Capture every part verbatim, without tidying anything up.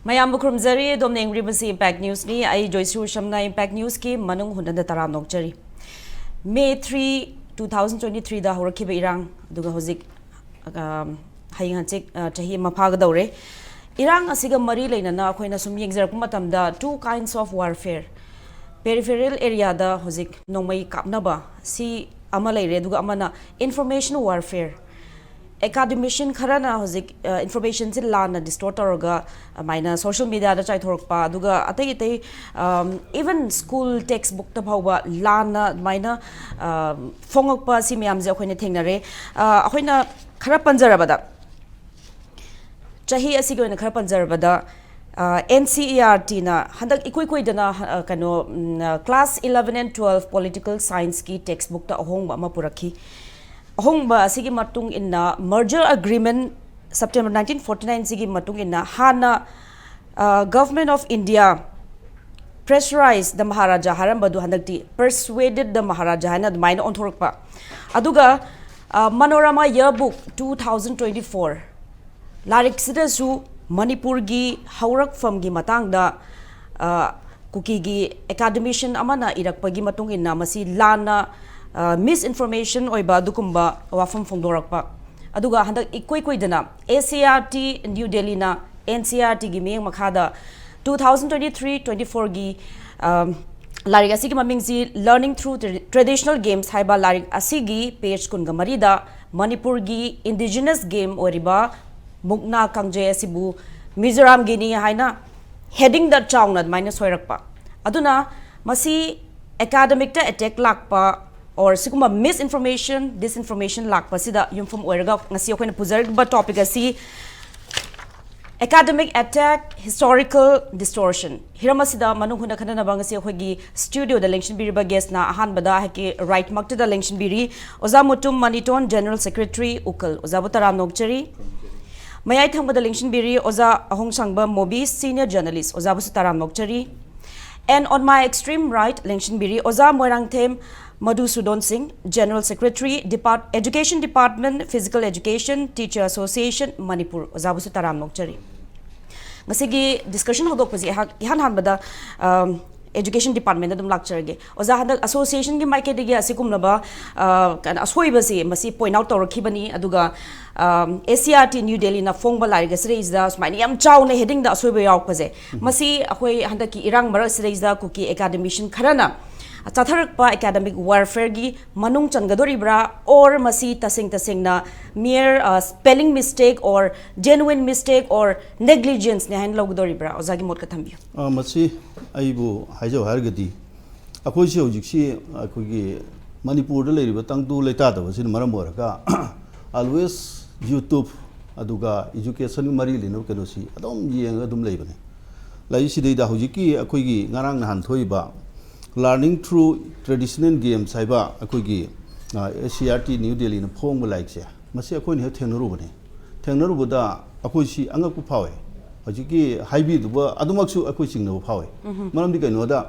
ꯃꯌꯥꯝꯕꯨ ꯈꯨꯔꯨꯝꯖꯔꯤ꯫ ꯑꯗꯣꯝꯅ ꯌꯦꯡꯕꯤꯔꯤꯕꯁꯤ Impact Newsꯅꯤ꯫ ꯑꯩ ꯖꯣꯏꯁ꯭ꯔꯤ ꯎꯁꯝꯅ Impact Newsꯀꯤ ꯃꯅꯨꯡ ꯍꯨꯠꯅ ꯇꯔꯥꯝꯅ ꯑꯣꯛꯆꯔꯤ꯫ May three, two thousand twenty threeꯗ ꯍꯧꯔꯛꯈꯤꯕ ꯏꯔꯥꯡ ꯑꯗꯨꯒ ꯍꯧꯖꯤꯛ, ꯑ, ꯍꯌꯦꯡ ꯍꯪꯆꯤꯠ, ꯑ, ꯆꯍꯤ ꯑꯃ ꯐꯥꯒꯗꯧꯔꯦ꯫ ꯏꯔꯥꯡ ꯑꯁꯤꯒ ꯃꯔꯤ ꯂꯩꯅꯅ ꯑꯩꯈꯣꯏꯅ ꯁꯨꯝ ꯌꯦꯡꯖꯔꯛꯄ ꯃꯇꯝꯗ two kinds of warfare, peripheral areaꯗ ꯍꯧꯖꯤꯛ ꯅꯣꯡꯃꯩ ꯀꯥꯞꯅꯕ ꯁꯤ ꯑꯃ ꯂꯩꯔꯦ, ꯑꯗꯨꯒ ꯑꯃꯅ information warfare꯫ Academician ꯈꯔꯅ ꯍꯧꯖꯤꯛ, ꯑ, informationꯁꯤ ꯂꯥꯟꯅ distort ꯇꯧꯔꯒ ꯑꯗꯨꯃꯥꯏꯅ social mediaꯗ ꯆꯥꯏꯊꯣꯔꯛꯄ, ꯑꯗꯨꯒ ꯑꯇꯩ ꯑꯇꯩ, ꯑꯝ, even school textbookꯇ ꯐꯥꯎꯕ ꯂꯥꯟꯅ ꯑꯗꯨꯃꯥꯏꯅ, ꯑꯝ, ꯐꯣꯡꯉꯛꯄ, ꯁꯤ ꯃꯌꯥꯝꯁꯦ ꯑꯩꯈꯣꯏꯅ ꯊꯦꯡꯅꯔꯦ꯫ ꯑ, ꯑꯩꯈꯣꯏꯅ ꯈꯔ ꯄꯟꯖꯔꯕꯗ, ꯆꯍꯤ ꯑꯁꯤꯒꯤ ꯑꯣꯏꯅ ꯈꯔ ꯄꯟꯖꯔꯕꯗ, ꯑ, NCERTꯅ ꯍꯟꯗꯛ ꯏꯀꯨꯏ ꯀꯨꯏꯗꯅ, ꯑ, ꯀꯩꯅꯣ, ꯎꯝ, ꯑ, class eleven and twelve political scienceꯀꯤ textbookꯇ ꯑꯍꯣꯡꯕ ꯑꯃ ꯄꯨꯔꯛꯈꯤ꯫ ꯑꯍꯣꯡꯕ ꯑꯁꯤꯒꯤ ꯃꯇꯨꯡ ꯏꯟꯅ merger agreement September nineteen forty nine ꯁꯤꯒꯤ ꯃꯇꯨꯡ ꯏꯟꯅ ꯍꯥꯟꯅ, ꯑ, Government of India pressurize the Maharaja ꯍꯥꯏꯔꯝꯕꯗꯨ ꯍꯟꯗꯛꯇꯤ persuaded the Maharaja ꯍꯥꯏꯅ ꯑꯗꯨꯃꯥꯏꯅ ꯑꯣꯟꯊꯣꯔꯛꯄ꯫ ꯑꯗꯨꯒ, ꯑ, Manorama Yearbook two thousand twenty four ꯂꯥꯏꯔꯤꯛꯁꯤꯗꯁꯨ ꯃꯅꯤꯄꯨꯔꯒꯤ ꯍꯧꯔꯛꯐꯝꯒꯤ ꯃꯇꯥꯡꯗ, ꯑ, ꯀꯨꯀꯤꯒꯤ academician ꯑꯃꯅ ꯏꯔꯛꯄꯒꯤ ꯃꯇꯨꯡ ꯏꯟꯅ ꯃꯁꯤ ꯂꯥꯟꯅ, ꯑ, misinformation ꯑꯣꯏꯕ ꯑꯗꯨꯒꯨꯝꯕ ꯋꯥꯐꯝ ꯐꯣꯡꯗꯣꯔꯛꯄ꯫ ꯑꯗꯨꯒ ꯍꯟꯗꯛ ꯏꯀꯨꯏ ꯀꯨꯏꯗꯅ ACERT New Delhiꯅ NCERTꯒꯤ ꯃꯤꯠꯌꯦꯡ ꯃꯈꯥꯗ two thousand twenty three twenty fourꯒꯤ, ꯑ, ꯂꯥꯏꯔꯤꯛ ꯑꯁꯤꯒꯤ ꯃꯃꯤꯡꯁꯤ Learning Through Tra-, Traditional Games ꯍꯥꯏꯕ ꯂꯥꯏꯔꯤꯛ ꯑꯁꯤꯒꯤ page ꯀꯨꯟꯒ ꯃꯔꯤꯗ ꯃꯅꯤꯄꯨꯔꯒꯤ indigenous game ꯑꯣꯏꯔꯤꯕ ꯃꯨꯛꯅꯥ ꯀꯥꯡꯖꯩ ꯑꯁꯤꯕꯨ ꯃꯤꯖꯣꯔꯥꯝꯒꯤꯅꯤ ꯍꯥꯏꯅ headingꯗ ꯆꯥꯎꯅ ꯑꯗꯨꯃꯥꯏꯅ ꯁꯣꯏꯔꯛꯄ꯫ ꯑꯗꯨꯅ ꯃꯁꯤ academicꯇ attack ꯂꯥꯛꯄ or ꯁꯤꯒꯨꯝꯕ misinformation, disinformation ꯂꯥꯛꯄꯁꯤꯗ ꯌꯨꯝꯐꯝ ꯑꯣꯏꯔꯒ ꯉꯁꯤ ꯑꯩꯈꯣꯏꯅ ꯄꯨꯖꯔꯤꯕ topic ꯑꯁꯤ Academic Attack, Historical Distortion꯫ ꯍꯤꯔꯝ ꯑꯁꯤꯗ ꯃꯅꯨꯡ ꯍꯨꯠꯅ ꯈꯟꯅꯅꯕ ꯉꯁꯤ ꯑꯩꯈꯣꯏꯒꯤ studioꯗ ꯂꯦꯡꯁꯤꯟꯕꯤꯔꯤꯕ guestꯅ ꯑꯍꯥꯟꯕꯗ ꯑꯩꯍꯥꯛꯀꯤ rightꯃꯛꯇꯗ ꯂꯦꯡꯁꯤꯟꯕꯤꯔꯤ ꯑꯣꯖꯥ ꯃꯨꯇꯨꯝ ꯃꯅꯤꯇꯣꯟ, General Secretary, ꯎꯀꯜ꯫ ꯑꯣꯖꯥꯕꯨ ꯇꯔꯥꯝꯅ ꯑꯣꯛꯆꯔꯤ꯫ ꯃꯌꯥꯏ ꯊꯪꯕꯗ ꯂꯦꯡꯁꯤꯟꯕꯤꯔꯤ ꯑꯣꯖꯥ ꯑꯍꯣꯡꯁꯥꯡꯕ ꯃꯣꯕꯤ, Senior Journalist꯫ ꯑꯣꯖꯥꯕꯨꯁꯨ ꯇꯔꯥꯝꯅ ꯑꯣꯛꯆꯔꯤ꯫ And on my extreme right ꯂꯦꯡꯁꯤꯟꯕꯤꯔꯤ ꯑꯣꯖꯥ ꯃꯣꯏꯔꯥꯡꯊꯦꯝ ꯃꯙꯨꯁꯨꯗꯣꯟ ꯁꯤꯡ, General Secretary, Depart-, Education Department, Physical Education, Teacher Association, Manipur. ꯑꯣꯖꯥꯕꯨꯁꯨ ꯇꯔꯥꯝꯅ ꯑꯣꯛꯆꯔꯤ꯫ ꯉꯁꯤꯒꯤ ꯗꯤꯁꯀꯁꯟ ꯍꯧꯗꯣꯛꯄꯁꯤ ꯑꯩꯍꯥꯛ ꯏꯍꯥꯟ ꯍꯥꯟꯕꯗ ꯑꯦꯖꯨꯀꯦꯁꯟ ꯗꯤꯄꯥꯔꯠꯃꯦꯟꯗ ꯑꯗꯨꯝ ꯂꯥꯛꯆꯔꯒꯦ꯫ ꯑꯣꯖꯥ, ꯍꯟꯗꯛ ꯑꯁꯣꯁꯤꯌꯦꯁꯟꯒꯤ ꯃꯥꯏꯀꯩꯗꯒꯤ ꯑꯁꯤꯒꯨꯝꯂꯕ ꯑ, ꯀꯩꯅꯣ, ꯑꯁꯣꯏꯕꯁꯤ ꯃꯁꯤ ꯄꯣꯏꯟꯠ ꯑꯥꯎꯠ ꯇꯧꯔꯛꯈꯤꯕꯅꯤ꯫ ꯑꯗꯨꯒ S C R T new ꯗꯦꯜꯂꯤꯅ ꯐꯣꯡꯕ ꯂꯥꯏꯔꯤꯛ ꯑꯁꯤꯗꯩꯁꯤꯗ ꯁꯨꯃꯥꯏꯅ ꯌꯥꯝ ꯆꯥꯎꯅ ꯍꯦꯗꯤꯡꯗ ꯑꯁꯣꯏꯕ ꯌꯥꯎꯔꯛꯄꯁꯦ, ꯃꯁꯤ ꯑꯩꯈꯣꯏ ꯍꯟꯗꯛꯀꯤ ꯏꯔꯥꯡ ꯃꯔꯛꯁꯤꯗꯩꯁꯤꯗ ꯀꯨꯀꯤ ꯑꯦꯀꯥꯗꯃꯤꯁꯟ ꯈꯔꯅ ꯆꯠꯊꯔꯛꯄ ꯑꯦꯀꯥꯗꯃꯤꯛ ꯋꯥꯔꯐꯦꯌꯔꯒꯤ ꯃꯅꯨꯡ ꯆꯟꯒꯗꯣꯔꯤꯕ꯭ꯔꯥ, ꯑꯣꯔ ꯃꯁꯤ ꯇꯁꯦꯡ ꯇꯁꯦꯡꯅ ꯃꯤꯌꯔ spelling mistake or genuine mistake or ꯅꯦꯒ꯭ꯂꯤꯖꯦꯟꯁꯅꯦ ꯍꯥꯏꯅ ꯂꯧꯒꯗꯣꯔꯤꯕ꯭ꯔꯥ? ꯑꯣꯖꯥꯒꯤ ꯃꯣꯠꯀ ꯊꯝꯕꯤꯌꯨ꯫ ꯑ, ꯃꯁꯤ ꯑꯩꯕꯨ ꯍꯥꯏꯖꯧ ꯍꯥꯏꯔꯒꯗꯤ, ꯑꯩꯈꯣꯏꯁꯤ ꯍꯧꯖꯤꯛꯁꯤ ꯑꯩꯈꯣꯏꯒꯤ ꯃꯅꯤꯄꯨꯔꯗ ꯂꯩꯔꯤꯕ ꯇꯪꯗꯨ ꯂꯩꯇꯥꯗꯕꯁꯤꯅ ꯃꯔꯝ ꯑꯣꯏꯔꯒ always YouTube ꯑꯗꯨꯒ ꯏꯖꯨꯀꯦꯁꯟꯒ ꯃꯔꯤ ꯂꯩꯅꯕ ꯀꯩꯅꯣꯁꯤ ꯑꯗꯨꯝ ꯌꯦꯡꯉꯒ ꯑꯗꯨꯝ ꯂꯩꯕꯅꯦ꯫ ꯂꯥꯏꯔꯤꯛꯁꯤꯗꯩꯗ ꯍꯧꯖꯤꯛꯀꯤ ꯑꯩꯈꯣꯏꯒꯤ ꯉꯔꯥꯡ ꯅꯍꯥꯟ ꯊꯣꯛꯏꯕ Learning Through Traditional Games ꯍꯥꯏꯕ ꯑꯩꯈꯣꯏꯒꯤ S C R T new ꯗꯦꯜꯂꯤꯅ ꯐꯣꯡꯕ ꯂꯥꯏꯔꯤꯛꯁꯦ, ꯃꯁꯤ ꯑꯩꯈꯣꯏꯅ ꯍꯦꯛ ꯊꯦꯡꯅꯔꯨꯕꯅꯦ꯫ ꯊꯦꯡꯅꯔꯨꯕꯗ ꯑꯩꯈꯣꯏꯁꯤ ꯑꯉꯛꯄ ꯐꯥꯎꯋꯦ꯫ ꯍꯧꯖꯤꯛꯀꯤ ꯍꯥꯏꯕꯤꯗꯨꯕ ꯑꯗꯨꯃꯛꯁꯨ ꯑꯩꯈꯣꯏ ꯆꯤꯡꯅꯕ ꯐꯥꯎꯋꯦ꯫ ꯃꯔꯝꯗꯤ ꯀꯩꯅꯣꯗ,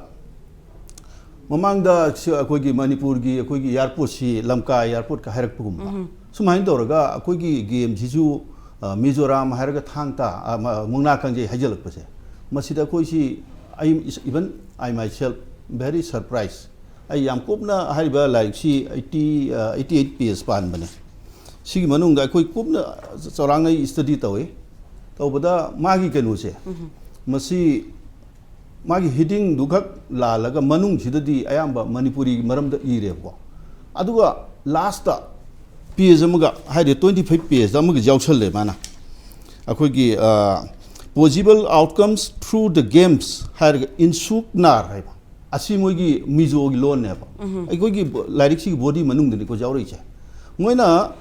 ꯃꯃꯥꯡꯗ ꯁꯤ ꯑꯩꯈꯣꯏꯒꯤ ꯃꯅꯤꯄꯨꯔꯒꯤ ꯑꯩꯈꯣꯏꯒꯤ ꯏꯌꯥꯔꯄꯣꯔꯠꯁꯤ ꯂꯝꯀꯥ ꯏꯌꯥꯔꯄꯣꯔꯠꯀ ꯍꯥꯏꯔꯛꯄꯒꯨꯝꯕ, ꯁꯨꯃꯥꯏꯅ ꯇꯧꯔꯒ ꯑꯩꯈꯣꯏꯒꯤ ꯒꯦꯝꯁꯤꯁꯨ, ꯑ, ꯃꯤꯖꯣꯔꯥꯝ ꯍꯥꯏꯔꯒ ꯊꯥꯡ ꯇꯥ, ꯑ, ꯃ-, ꯃꯨꯛꯅꯥ ꯀꯥꯡꯖꯩ ꯍꯥꯏꯖꯜꯂꯛꯄꯁꯦ, ꯃꯁꯤꯗ ꯑꯩꯈꯣꯏꯁꯤ, ꯑꯩ ꯏꯁ-, even I myself very surprise꯫ ꯑꯩ ꯌꯥꯝ ꯀꯨꯞꯅ ꯍꯥꯏꯔꯤꯕ ꯂꯥꯏꯔꯤꯛꯁꯤ eighty, ꯑ, eighty eight page ꯄꯥꯟꯕꯅꯦ꯫ ꯁꯤꯒꯤ ꯃꯅꯨꯡꯗ ꯑꯩꯈꯣꯏ ꯀꯨꯞꯅ ꯆꯥꯎꯔꯥꯛꯅ ꯑꯩ ꯁ꯭ꯇꯗꯤ ꯇꯧꯏ꯫ ꯇꯧꯕꯗ ꯃꯥꯒꯤ ꯀꯩꯅꯣꯁꯦ, ꯃꯁꯤ ꯃꯥꯒꯤ ꯍꯤꯗꯤꯡꯗꯨꯈꯛ ꯂꯥꯜꯂꯒ ꯃꯅꯨꯡꯁꯤꯗꯗꯤ ꯑꯌꯥꯝꯕ ꯃꯅꯤꯄꯨꯔꯤꯒꯤ ꯃꯔꯝꯗ ꯏꯔꯦꯕꯀꯣ꯫ ꯑꯗꯨꯒ ꯂꯥꯁꯇ ꯄꯦꯖ ꯑꯃꯒ, ꯍꯥꯏꯗꯤ twenty five page ꯑꯃꯒ ꯌꯥꯎꯁꯜꯂꯦ ꯃꯥꯅ꯫ ꯑꯩꯈꯣꯏꯒꯤ, ꯑ, possible outcomes through the games ꯍꯥꯏꯔꯒ ꯏꯟꯁꯨꯛ ꯅꯥꯔ ꯍꯥꯏꯕ꯫ ꯑꯁꯤ ꯃꯣꯏꯒꯤ ꯃꯤꯖꯣꯒꯤ ꯂꯣꯟꯅꯦꯕ꯫ ꯑꯩꯈꯣꯏꯒꯤ ꯕꯣ-, ꯂꯥꯏꯔꯤꯛꯁꯤꯒꯤ ꯕꯣꯗꯤ ꯃꯅꯨꯡꯗꯅꯤꯀꯣ ꯌꯥꯎꯔꯛꯏꯁꯦ꯫ ꯃꯣꯏꯅ,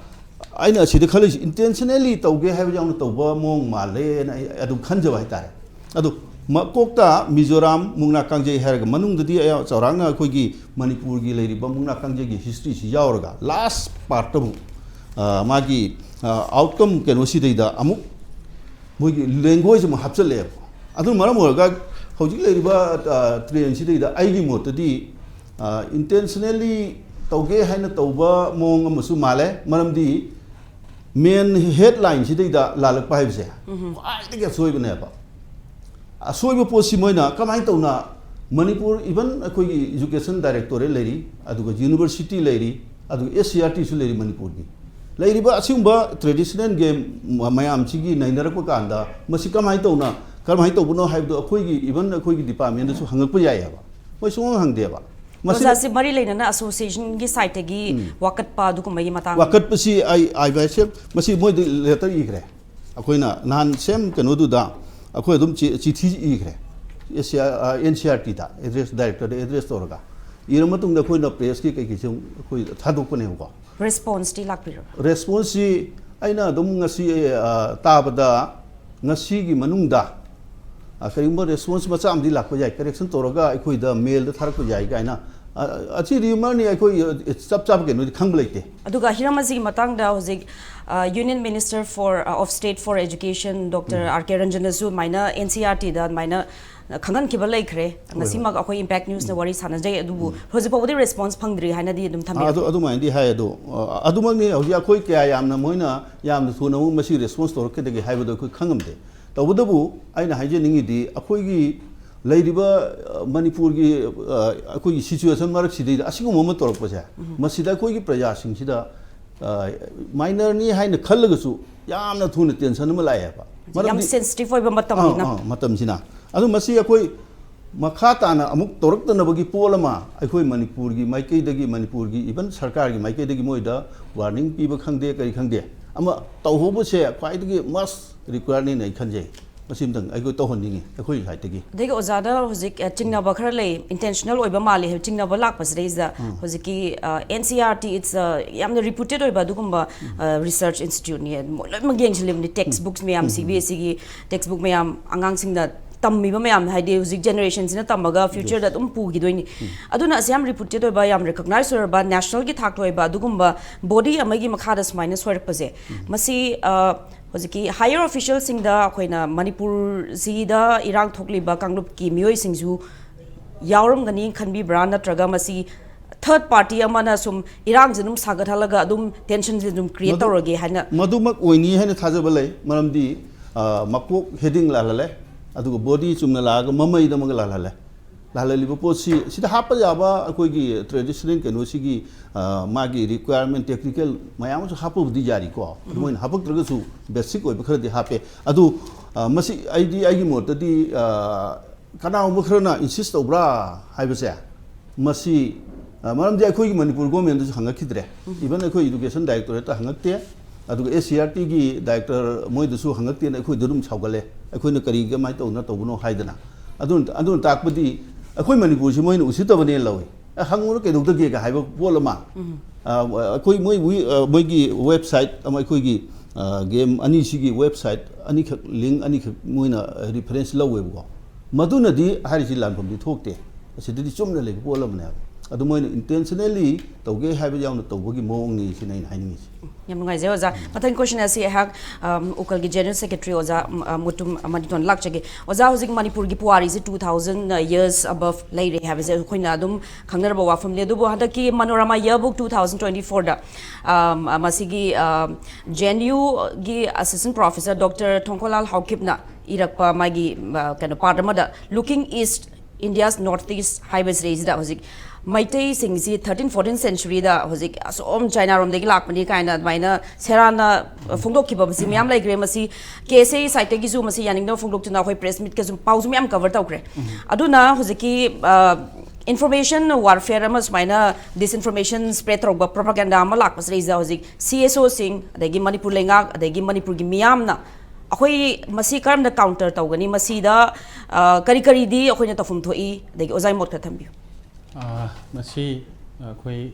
ꯑꯩꯅ ꯑꯁꯤꯗ ꯈꯜꯂꯤꯁꯦ, intentionally ꯇꯧꯒꯦ ꯍꯥꯏꯕ ꯌꯥꯎꯅ ꯇꯧꯕ ꯃꯑꯣꯡ ꯃꯥꯜꯂꯦꯅ ꯑꯩ ꯑꯗꯨꯝ ꯈꯟꯖꯕ ꯍꯥꯏꯇꯥꯔꯦ꯫ ꯑꯗꯣ ꯃꯀꯣꯛꯇ ꯃꯤꯖꯣꯔꯥꯝ ꯃꯨꯛꯅꯥ ꯀꯥꯡꯖꯩ ꯍꯥꯏꯔꯒ, ꯃꯅꯨꯡꯗꯗꯤ ꯑꯌꯥ-, ꯆꯥꯎꯔꯥꯛꯅ ꯑꯩꯈꯣꯏꯒꯤ ꯃꯅꯤꯄꯨꯔꯒꯤ ꯂꯩꯔꯤꯕ ꯃꯨꯛꯅꯥ ꯀꯥꯡꯖꯩꯒꯤ ꯍꯤꯁꯇ꯭ꯔꯤꯁꯤ ꯌꯥꯎꯔꯒ, ꯂꯥꯁ ꯄꯥꯔꯠꯇꯕꯨ, ꯑ, ꯃꯥꯒꯤ, ꯑ, ꯑꯥꯎꯠꯀꯝ ꯀꯩꯅꯣꯁꯤꯗꯩꯗ ꯑꯃꯨꯛ ꯃꯣꯏꯒꯤ ꯂꯦꯡꯒ꯭ꯋꯦꯖ ꯑꯃ ꯍꯥꯞꯆꯤꯜꯂꯛꯑꯦꯕ꯫ ꯑꯗꯨꯅ ꯃꯔꯝ ꯑꯣꯏꯔꯒ ꯍꯧꯖꯤꯛ ꯂꯩꯔꯤꯕ, ꯑ, ꯇ꯭ꯔꯦꯟꯁꯤꯗꯩꯗ ꯑꯩꯒꯤ ꯃꯣꯠꯇꯗꯤ, ꯑ, intentionally ꯇꯧꯒꯦ ꯍꯥꯏꯅ ꯇꯧꯕ ꯃꯑꯣꯡ ꯑꯃꯁꯨ ꯃꯥꯜꯂꯦ꯫ ꯃꯔꯝꯗꯤ ꯃꯦꯟ ꯍꯦꯗꯂꯥꯏꯟꯁꯤꯗꯩꯗ ꯂꯥꯜꯂꯛꯄ ꯍꯥꯏꯕꯁꯦ ꯈ꯭ꯋꯥꯏꯗꯒꯤ ꯑꯁꯣꯏꯕꯅꯦꯕ꯫ ꯑꯁꯣꯏꯕ ꯄꯣꯠꯁꯤ ꯃꯣꯏꯅ ꯀꯃꯥꯏꯅ ꯇꯧꯅ, ꯃꯅꯤꯄꯨꯔ, even ꯑꯩꯈꯣꯏꯒꯤ education directorate ꯂꯩꯔꯤ, ꯑꯗꯨꯒ university ꯂꯩꯔꯤ, ꯑꯗꯨꯒ S C E R T ꯁꯨ ꯂꯩꯔꯤ ꯃꯅꯤꯄꯨꯔꯒꯤ꯫ ꯂꯩꯔꯤꯕ ꯑꯁꯤꯒꯨꯝꯕ traditional game ꯃ-, ꯃꯌꯥꯝꯁꯤꯒꯤ ꯅꯩꯅꯔꯛꯄ ꯀꯥꯟꯗ, ꯃꯁꯤ ꯀꯃꯥꯏꯅ ꯇꯧꯅ, ꯀꯃꯥꯏꯅ ꯇꯧꯕꯅꯣ ꯍꯥꯏꯕꯗꯣ ꯑꯩꯈꯣꯏꯒꯤ, even ꯑꯩꯈꯣꯏꯒꯤ department ꯗꯁꯨ ꯍꯪꯉꯛꯄ ꯌꯥꯏ ꯍꯥꯏꯕ꯫ ꯃꯣꯏ ꯁꯨꯡꯍꯪ ꯍꯪꯗꯦꯕ꯫ ꯃꯁꯤ ꯑꯣꯖꯥꯁꯤ ꯃꯔꯤ ꯂꯩꯅꯅ association ꯒꯤ side ꯇꯒꯤ ꯎꯝ꯫ ꯋꯥꯀꯠꯄ ꯑꯗꯨꯒꯨꯝꯕꯒꯤ ꯃꯇꯥꯡ ꯋꯥꯀꯠꯄꯁꯤ ꯑꯩ, ꯑꯩ ꯍꯥꯏꯁꯦ, ꯃꯁꯤ ꯃꯣꯏꯗ letter ꯏꯈ꯭ꯔꯦ꯫ ꯑꯩꯈꯣꯏꯅ ꯅꯍꯥꯟ same ꯀꯩꯅꯣꯗꯨꯗ ꯑꯩꯈꯣꯏ ꯑꯗꯨꯝ ꯆꯤ-, ꯆꯤꯊꯤ ꯏꯈ꯭ꯔꯦ꯫ S C R, ꯑ, N C E R T ꯗ address, director ꯗ address ꯇꯧꯔꯒ꯫ ꯏꯔ ꯃꯇꯨꯡꯗ ꯑꯩꯈꯣꯏꯅ press ꯀꯤ ꯀꯩꯀꯩꯁꯨ ꯑꯩꯈꯣꯏ ꯊꯥꯗꯣꯛꯄꯅꯦꯕꯀꯣ꯫ Response ꯇꯤ ꯂꯥꯛꯄꯤꯔꯕ꯭ꯔꯥ? Response ꯁꯤ ꯑꯩꯅ ꯑꯗꯨꯝ ꯉꯁꯤ, ꯑ, ꯇꯥꯕꯗ ꯉꯁꯤꯒꯤ ꯃꯅꯨꯡꯗ, ꯑ, ꯀꯔꯤꯒꯨꯝꯕ response ꯃꯆꯥ ꯑꯃꯗꯤ ꯂꯥꯛꯄ ꯌꯥꯏ, correction ꯇꯧꯔꯒ ꯑꯩꯈꯣꯏꯗ mail ꯗ ꯊꯥꯔꯛꯄ ꯌꯥꯏ ꯀꯥꯏꯅ, ꯑ, ꯑꯁꯤ rumour ꯅꯤ, ꯑꯩꯈꯣꯏ, ꯑ, ꯆꯞ ꯆꯥꯕ ꯀꯩꯅꯣꯗꯤ ꯈꯪꯕ ꯂꯩꯇꯦ꯫ ꯑꯗꯨꯒ ꯍꯤꯔꯝ ꯑꯁꯤꯒꯤ ꯃꯇꯥꯡꯗ ꯍꯧꯖꯤꯛ, ꯑ, Union Minister for, ꯑ, of State for Education Doctor um. R K ꯔꯟꯖꯟꯅꯁꯨ ꯑꯗꯨꯃꯥꯏꯅ N C E R T ꯗ ꯑꯗꯨꯃꯥꯏꯅ ꯈꯪꯍꯟꯈꯤꯕ ꯂꯩꯈ꯭ꯔꯦ꯫ ꯍꯣꯏ, ꯍꯣꯏ꯫ ꯉꯁꯤꯃꯛ ꯑꯩꯈꯣꯏ Impact News ꯅ ꯎꯝ꯫ ꯋꯥꯔꯤ ꯁꯥꯟꯅꯖꯩ, ꯑꯗꯨꯕꯨ ꯎꯝ꯫ ꯍꯧꯖꯤꯛ ꯐꯥꯎꯕꯗꯤ response ꯐꯪꯗ꯭ꯔꯤ ꯍꯥꯏꯅꯗꯤ ꯑꯗꯨꯝ ꯑꯥ, ꯊꯝꯕꯤꯔꯝꯃꯤ꯫ ꯑꯗꯨ, ꯑꯗꯨꯃꯥꯏꯅꯗꯤ ꯍꯥꯏ, ꯑꯗꯣ, ꯑ, ꯑꯗꯨꯃꯛꯅꯤ ꯍꯧꯖꯤꯛ ꯑꯩꯈꯣꯏ ꯀꯌꯥ ꯌꯥꯝꯅ ꯃꯣꯏꯅ ꯌꯥꯝꯅ ꯊꯨꯅ ꯑꯃꯨꯛ ꯃꯁꯤ response ꯇꯧꯔꯛꯀꯗꯒꯦ ꯍꯥꯏꯕꯗꯣ ꯑꯩꯈꯣꯏ ꯈꯪꯉꯝꯗꯦ꯫ ꯇꯧꯕꯇꯕꯨ ꯑꯩꯅ ꯍꯥꯏꯖꯅꯤꯡꯉꯤꯗꯤ ꯑꯩꯈꯣꯏꯒꯤ ꯂꯩꯔꯤꯕ, ꯑ, ꯃꯅꯤꯄꯨꯔꯒꯤ, ꯑ, ꯑꯩꯈꯣꯏꯒꯤ situation ꯃꯔꯛꯁꯤꯗꯩꯗ ꯑꯁꯤꯒꯨꯝꯕ ꯑꯃ ꯇꯧꯔꯛꯄꯁꯦ, ꯎꯝ꯫ ꯃꯁꯤꯗ ꯑꯩꯈꯣꯏꯒꯤ ꯄ꯭ꯔꯖꯥꯁꯤꯡꯁꯤꯗ, ꯑ, minor ꯅꯤ ꯍꯥꯏꯅ ꯈꯜꯂꯒꯁꯨ ꯌꯥꯝꯅ ꯊꯨꯅ tension ꯑꯃ ꯂꯥꯛꯑꯦꯕ꯫ ꯌꯥꯝ ꯃꯔꯝꯗꯤ sensitive ꯑꯣꯏꯕ ꯃꯇꯝꯅꯤꯅ꯫ ꯑꯥ, ꯑꯥ, ꯃꯇꯝꯁꯤꯅ꯫ ꯑꯗꯨ ꯃꯁꯤ ꯑꯩꯈꯣꯏ ꯃꯈꯥ ꯇꯥꯅ ꯑꯃꯨꯛ ꯇꯧꯔꯛꯇꯅꯕꯒꯤ ꯄꯣꯠ ꯑꯃ ꯑꯩꯈꯣꯏ ꯃꯅꯤꯄꯨꯔꯒꯤ ꯃꯥꯏꯀꯩꯗꯒꯤ, ꯃꯅꯤꯄꯨꯔꯒꯤ even ꯁꯔꯀꯥꯔꯒꯤ ꯃꯥꯏꯀꯩꯗꯒꯤ ꯃꯣꯏꯗ warning ꯄꯤꯕ ꯈꯪꯗꯦ, ꯀꯔꯤ ꯈꯪꯗꯦ, ꯑꯃ ꯇꯧꯍꯧꯕꯁꯦ ꯈ꯭ꯋꯥꯏꯗꯒꯤ must require ꯅꯦꯅ ꯑꯩ ꯈꯟꯖꯩ꯫ ꯃꯁꯤꯝꯇꯪ ꯑꯩꯈꯣꯏ ꯇꯧꯍꯟꯅꯤꯡꯉꯤ ꯑꯩꯈꯣꯏ side ꯇꯒꯤ꯫ ꯑꯗꯒꯤ ꯑꯣꯖꯥꯗ ꯍꯧꯖꯤꯛ, ꯑ, ꯆꯤꯡꯅꯕ ꯈꯔ ꯂꯩ, intentional ꯑꯣꯏꯕ ꯃꯥꯜꯂꯤ ꯍꯥꯏꯕ ꯆꯤꯡꯅꯕ ꯂꯥꯛꯄꯁꯤꯗꯩꯁꯤꯗ ꯎꯝ꯫ ꯍꯧꯖꯤꯛꯀꯤ, ꯑ, N C E R T, it's, ꯑ, ꯌꯥꯝꯅ reputed ꯑꯣꯏꯕ ꯑꯗꯨꯒꯨꯝꯕ, ꯎꯝ꯫ ꯑ, research institute ꯅꯤ꯫ ꯃꯣꯏ ꯂꯣꯏꯅꯃꯛ ꯌꯦꯡꯁꯤꯜꯂꯤꯕꯅꯤ, text ꯎꯝ꯫ Books ꯃꯌꯥꯝ, ꯎꯝ꯫ C B S E ꯒꯤ text book ꯃꯌꯥꯝ, ꯑꯉꯥꯡꯁꯤꯡꯅ ꯇꯝꯃꯤꯕ ꯃꯌꯥꯝ, ꯍꯥꯏꯗꯤ ꯍꯧꯖꯤꯛ generation ꯁꯤꯅ ꯇꯝꯃꯒ future ꯗ Yes. ꯑꯗꯨꯝ ꯄꯨꯈꯤꯗꯣꯏꯅꯤ꯫ ꯎꯝ꯫ ꯑꯗꯨꯅ ꯑꯁꯤ ꯌꯥꯝ reputed ꯑꯣꯏꯕ, ꯌꯥꯝ recognize ꯑꯣꯏꯔꯕ, national ꯒꯤ ꯊꯥꯛꯇ ꯑꯣꯏꯕ ꯑꯗꯨꯒꯨꯝꯕ body ꯑꯃꯒꯤ ꯃꯈꯥꯗ ꯁꯨꯃꯥꯏꯅ ꯁꯣꯏꯔꯛꯄꯁꯦ, ꯎꯝ꯫ ꯃꯁꯤ, ꯑ, ꯍꯧꯖꯤꯛꯀꯤ higher official ꯁꯤꯡꯗ ꯑꯩꯈꯣꯏꯅ ꯃꯅꯤꯄꯨꯔꯁꯤꯗ ꯏꯔꯥꯡ ꯊꯣꯛꯂꯤꯕ ꯀꯥꯡꯂꯨꯞꯀꯤ ꯃꯤꯑꯣꯏꯁꯤꯡꯁꯨ ꯌꯥꯎꯔꯝꯒꯅꯤ ꯈꯟꯕꯤꯕ꯭ꯔꯥ? ꯅꯠꯇ꯭ꯔꯒ ꯃꯁꯤ third party ꯑꯃꯅ ꯁꯨꯝ ꯏꯔꯥꯡꯁꯦ ꯑꯗꯨꯝ ꯁꯥꯒꯠꯍꯜꯂꯒ ꯑꯗꯨꯝ tension ꯁꯦ ꯑꯗꯨꯝ create ꯃꯗꯨ-, ꯇꯧꯔꯒꯦ ꯍꯥꯏꯅ? ꯃꯗꯨꯃꯛ ꯑꯣꯏꯅꯤ ꯍꯥꯏꯅ ꯊꯥꯖꯕ ꯂꯩ꯫ ꯃꯔꯝꯗꯤ, ꯑ, ꯃꯀꯣꯛ heading ꯂꯥꯜꯍꯜꯂꯦ꯫ ꯑꯗꯨꯒ ꯕꯣꯗꯤ ꯆꯨꯝꯅ ꯂꯥꯛꯑꯒ ꯃꯃꯩꯗ ꯑꯃꯒ ꯂꯥꯜꯍꯜꯂꯦ꯫ ꯂꯥꯜꯍꯜꯂꯤꯕ ꯄꯣꯠꯁꯤ, ꯁꯤꯗ ꯍꯥꯞꯄ ꯌꯥꯕ ꯑꯩꯈꯣꯏꯒꯤ ꯇ꯭ꯔꯦꯗꯤꯁꯅꯦꯜ ꯀꯩꯅꯣꯁꯤꯒꯤ, ꯑ, ꯃꯥꯒꯤ ꯔꯤꯀ꯭ꯋꯥꯌꯔꯃꯦꯟ, ꯇꯦꯛꯅꯤꯀꯦꯜ ꯃꯌꯥꯝ ꯑꯃꯁꯨ ꯍꯥꯞꯄꯕꯨꯗꯤ ꯌꯥꯔꯤꯀꯣ, ꯑꯗꯨ ꯃꯣꯏꯅ ꯍꯥꯞꯄꯛꯇ꯭ꯔꯒꯁꯨ ꯕꯦꯁꯤꯛ ꯑꯣꯏꯕ ꯈꯔꯗꯤ ꯍꯥꯞꯄꯦ꯫ ꯑꯗꯨ, ꯑ, ꯃꯁꯤ ꯑꯩꯗꯤ, ꯑꯩꯒꯤ ꯃꯣꯠꯇꯗꯤ, ꯑ, ꯀꯅꯥꯒꯨꯝꯕ ꯈꯔꯅ ꯏꯟꯁꯤꯁ ꯇꯧꯕ꯭ꯔꯥ ꯍꯥꯏꯕꯁꯦ, ꯃꯁꯤ, ꯑ, ꯃꯔꯝꯗꯤ ꯑꯩꯈꯣꯏꯒꯤ ꯃꯅꯤꯄꯨꯔ ꯒꯣꯔꯃꯦꯟꯗꯁꯨ ꯍꯪꯉꯛꯈꯤꯗ꯭ꯔꯦ, ꯏꯚꯟ ꯑꯩꯈꯣꯏ ꯏꯗꯨꯀꯦꯁꯟ ꯗꯥꯏꯔꯦꯛꯇꯣꯔꯦꯠꯇ ꯍꯪꯉꯛꯇꯦ, ꯑꯗꯨꯒ ꯑꯦꯁ ꯁꯤ ꯑꯥꯔ ꯇꯤꯒꯤ ꯗꯥꯏꯔꯦꯛꯇꯔ ꯃꯣꯏꯗꯁꯨ ꯍꯪꯉꯛꯇꯦꯅ ꯑꯩꯈꯣꯏꯗ ꯑꯗꯨꯝ ꯁꯥꯎꯒꯠꯂꯦ, ꯑꯩꯈꯣꯏꯅ ꯀꯔꯤ ꯀꯃꯥꯏꯅ ꯇꯧꯅ ꯇꯧꯕꯅꯣ ꯍꯥꯏꯗꯅ꯫ ꯑꯗꯨꯅ, ꯑꯗꯨꯅ ꯇꯥꯛꯄꯗꯤ ꯑꯩꯈꯣꯏ ꯃꯅꯤꯄꯨꯔꯁꯤ ꯃꯣꯏꯅ ꯎꯁꯤꯠꯇꯕꯅꯦꯅ ꯂꯧꯏ꯫ ꯑꯦ, ꯍꯪꯉꯨꯔ ꯀꯩꯗꯧꯗꯒꯦꯒ ꯍꯥꯏꯕ ꯄꯣꯠ ꯑꯃ꯫ ꯑ, ꯑꯩꯈꯣꯏ ꯃꯣꯏ ꯋꯤ-, ꯑ, ꯃꯣꯏꯒꯤ ꯋꯦꯕꯁꯥꯏꯠ ꯑꯃ, ꯑꯩꯈꯣꯏꯒꯤ, ꯑ, ꯒꯦꯝ ꯑꯅꯤꯁꯤꯒꯤ ꯋꯦꯕꯁꯥꯏꯠ ꯑꯅꯤꯈꯛ, ꯂꯤꯡ ꯑꯅꯤꯈꯛ ꯃꯣꯏꯅ ꯔꯤꯐꯔꯦꯟꯁ ꯂꯧꯋꯦꯕꯀꯣ꯫ ꯃꯗꯨꯅꯗꯤ ꯍꯥꯏꯔꯤꯁꯤ ꯂꯥꯟꯐꯝꯗꯤ ꯊꯣꯛꯇꯦ꯫ ꯑꯁꯤꯗꯗꯤ ꯆꯨꯝꯅ ꯂꯩꯕ ꯄꯣꯠ ꯑꯃꯅꯦꯕ꯫ ꯑꯗꯨ ꯃꯣꯏꯅ ꯏꯟꯇꯦꯟꯁꯅꯦꯜꯂꯤ ꯇꯧꯒꯦ ꯍꯥꯏꯕ ꯌꯥꯎꯅ ꯇꯧꯕꯒꯤ ꯃꯑꯣꯡꯅꯤ ꯁꯤꯅ ꯑꯩꯅ ꯍꯥꯏꯅꯤꯡꯉꯤꯁꯤ꯫ ꯌꯥꯝ ꯅꯨꯡꯉꯥꯏꯖꯩ ꯑꯣꯖꯥ꯫ ꯃꯊꯪꯒꯤ ꯀꯣꯏꯁꯟ ꯑꯁꯤ ꯑꯩꯍꯥꯛ, ꯑꯝ, ꯎꯀꯜꯒꯤ ꯖꯦꯅꯔꯦꯜ ꯁꯦꯀ꯭ꯔꯦꯇꯔꯤ ꯑꯣꯖꯥ, ꯎꯝ, ꯑ, ꯃꯨꯇꯨꯝ ꯃꯅꯤꯇꯣꯟ ꯂꯥꯛꯆꯒꯦ꯫ ꯑꯣꯖꯥ, ꯍꯧꯖꯤꯛ ꯃꯅꯤꯄꯨꯔꯒꯤ ꯄꯨꯋꯥꯔꯤꯁꯤ two thousand years above ꯂꯩꯔꯦ ꯍꯥꯏꯕꯁꯦ ꯑꯩꯈꯣꯏꯅ ꯑꯗꯨꯝ ꯈꯪꯅꯔꯕ ꯋꯥꯐꯝꯅꯤ꯫ ꯑꯗꯨꯕꯨ ꯍꯟꯗꯛꯀꯤ ꯃꯅꯣꯔꯃꯥ ꯌꯔꯕꯨꯛ two thousand twenty fourꯗ, ꯑꯝ, ꯑ, ꯃꯁꯤꯒꯤ, ꯑ, ꯖꯦ ꯑꯦꯟ ꯌꯨꯒꯤ ꯑꯦꯁꯤꯁꯇꯦꯟ ꯄ꯭ꯔꯣꯐꯦꯁꯔ ꯗꯣꯛꯇꯔ ꯊꯣꯡꯀꯣꯂꯥꯜ ꯍꯥꯎꯀꯤꯞꯅ ꯏꯔꯛꯄ ꯃꯥꯒꯤ, ꯑ, ꯀꯩꯅꯣ, ꯄꯥꯔꯠ ꯑꯃꯗ, "Looking East, India's Northeast" ꯍꯥꯏꯕꯁꯤꯗꯩꯁꯤꯗ ꯍꯧꯖꯤꯛ ꯃꯩꯇꯩꯁꯤꯡꯁꯤ thirteen fourteen centuryꯗ ꯍꯧꯖꯤꯛ ꯑꯁꯣꯝ ꯆꯥꯏꯅꯥꯔꯣꯝꯗꯒꯤ ꯂꯥꯛꯄꯅꯤ ꯀꯥꯏꯅ ꯑꯗꯨꯃꯥꯏꯅ ꯁꯦꯔꯥꯟꯅ ꯐꯣꯡꯗꯣꯛꯈꯤꯕ ꯃꯁꯤ ꯃꯌꯥꯝ ꯂꯩꯈ꯭ꯔꯦ꯫ ꯃꯁꯤ ꯀꯦ ꯑꯦꯁ ꯑꯦ ꯁꯥꯏꯠꯇꯒꯤꯁꯨ ꯃꯁꯤ ꯌꯥꯅꯤꯡꯗꯕ ꯐꯣꯡꯗꯣꯛꯇꯨꯅ ꯑꯩꯈꯣꯏ ꯄ꯭ꯔꯦꯁ ꯃꯤꯠꯀꯁꯨ ꯄꯥꯎꯁꯨ ꯃꯌꯥꯝ ꯀꯚꯔ ꯇꯧꯈ꯭ꯔꯦ꯫ ꯑꯗꯨꯅ ꯍꯧꯖꯤꯛꯀꯤ, ꯑ, ꯏꯟꯐꯣꯔꯃꯦꯁꯟ ꯋꯥꯔꯐꯤꯌꯔ ꯑꯃ, ꯁꯨꯃꯥꯏꯅ ꯗꯤꯁꯏꯟꯐꯣꯔꯃꯦꯁꯟ ꯁ꯭ꯄ꯭ꯔꯦꯗ ꯇꯧꯔꯛꯄ, ꯄ꯭ꯔꯣꯄꯥꯒꯦꯟꯗꯥ ꯑꯃ ꯂꯥꯛꯄꯁꯤꯗꯩꯁꯤꯗ ꯍꯧꯖꯤꯛ ꯁꯤ ꯑꯦꯁ ꯑꯣꯁꯤꯡ, ꯑꯗꯒꯤ ꯃꯅꯤꯄꯨꯔ ꯂꯩꯉꯥꯛ, ꯑꯗꯒꯤ ꯃꯅꯤꯄꯨꯔꯒꯤ ꯃꯤꯌꯥꯝꯅ ꯑꯩꯈꯣꯏ ꯃꯁꯤ ꯀꯔꯝꯅ ꯀꯥꯎꯟꯇꯔ ꯇꯧꯒꯅꯤ? ꯃꯁꯤꯗ, ꯑ, ꯀꯔꯤ ꯀꯔꯤꯗꯤ ꯑꯩꯈꯣꯏꯅ ꯇꯧꯐꯝ ꯊꯣꯛꯏ? ꯑꯗꯒꯤ ꯑꯣꯖꯥꯒꯤ ꯃꯣꯠ ꯈꯔ ꯊꯝꯕꯤꯌꯨ꯫ ꯑ, ꯃꯁꯤ ꯑꯩꯈꯣꯏ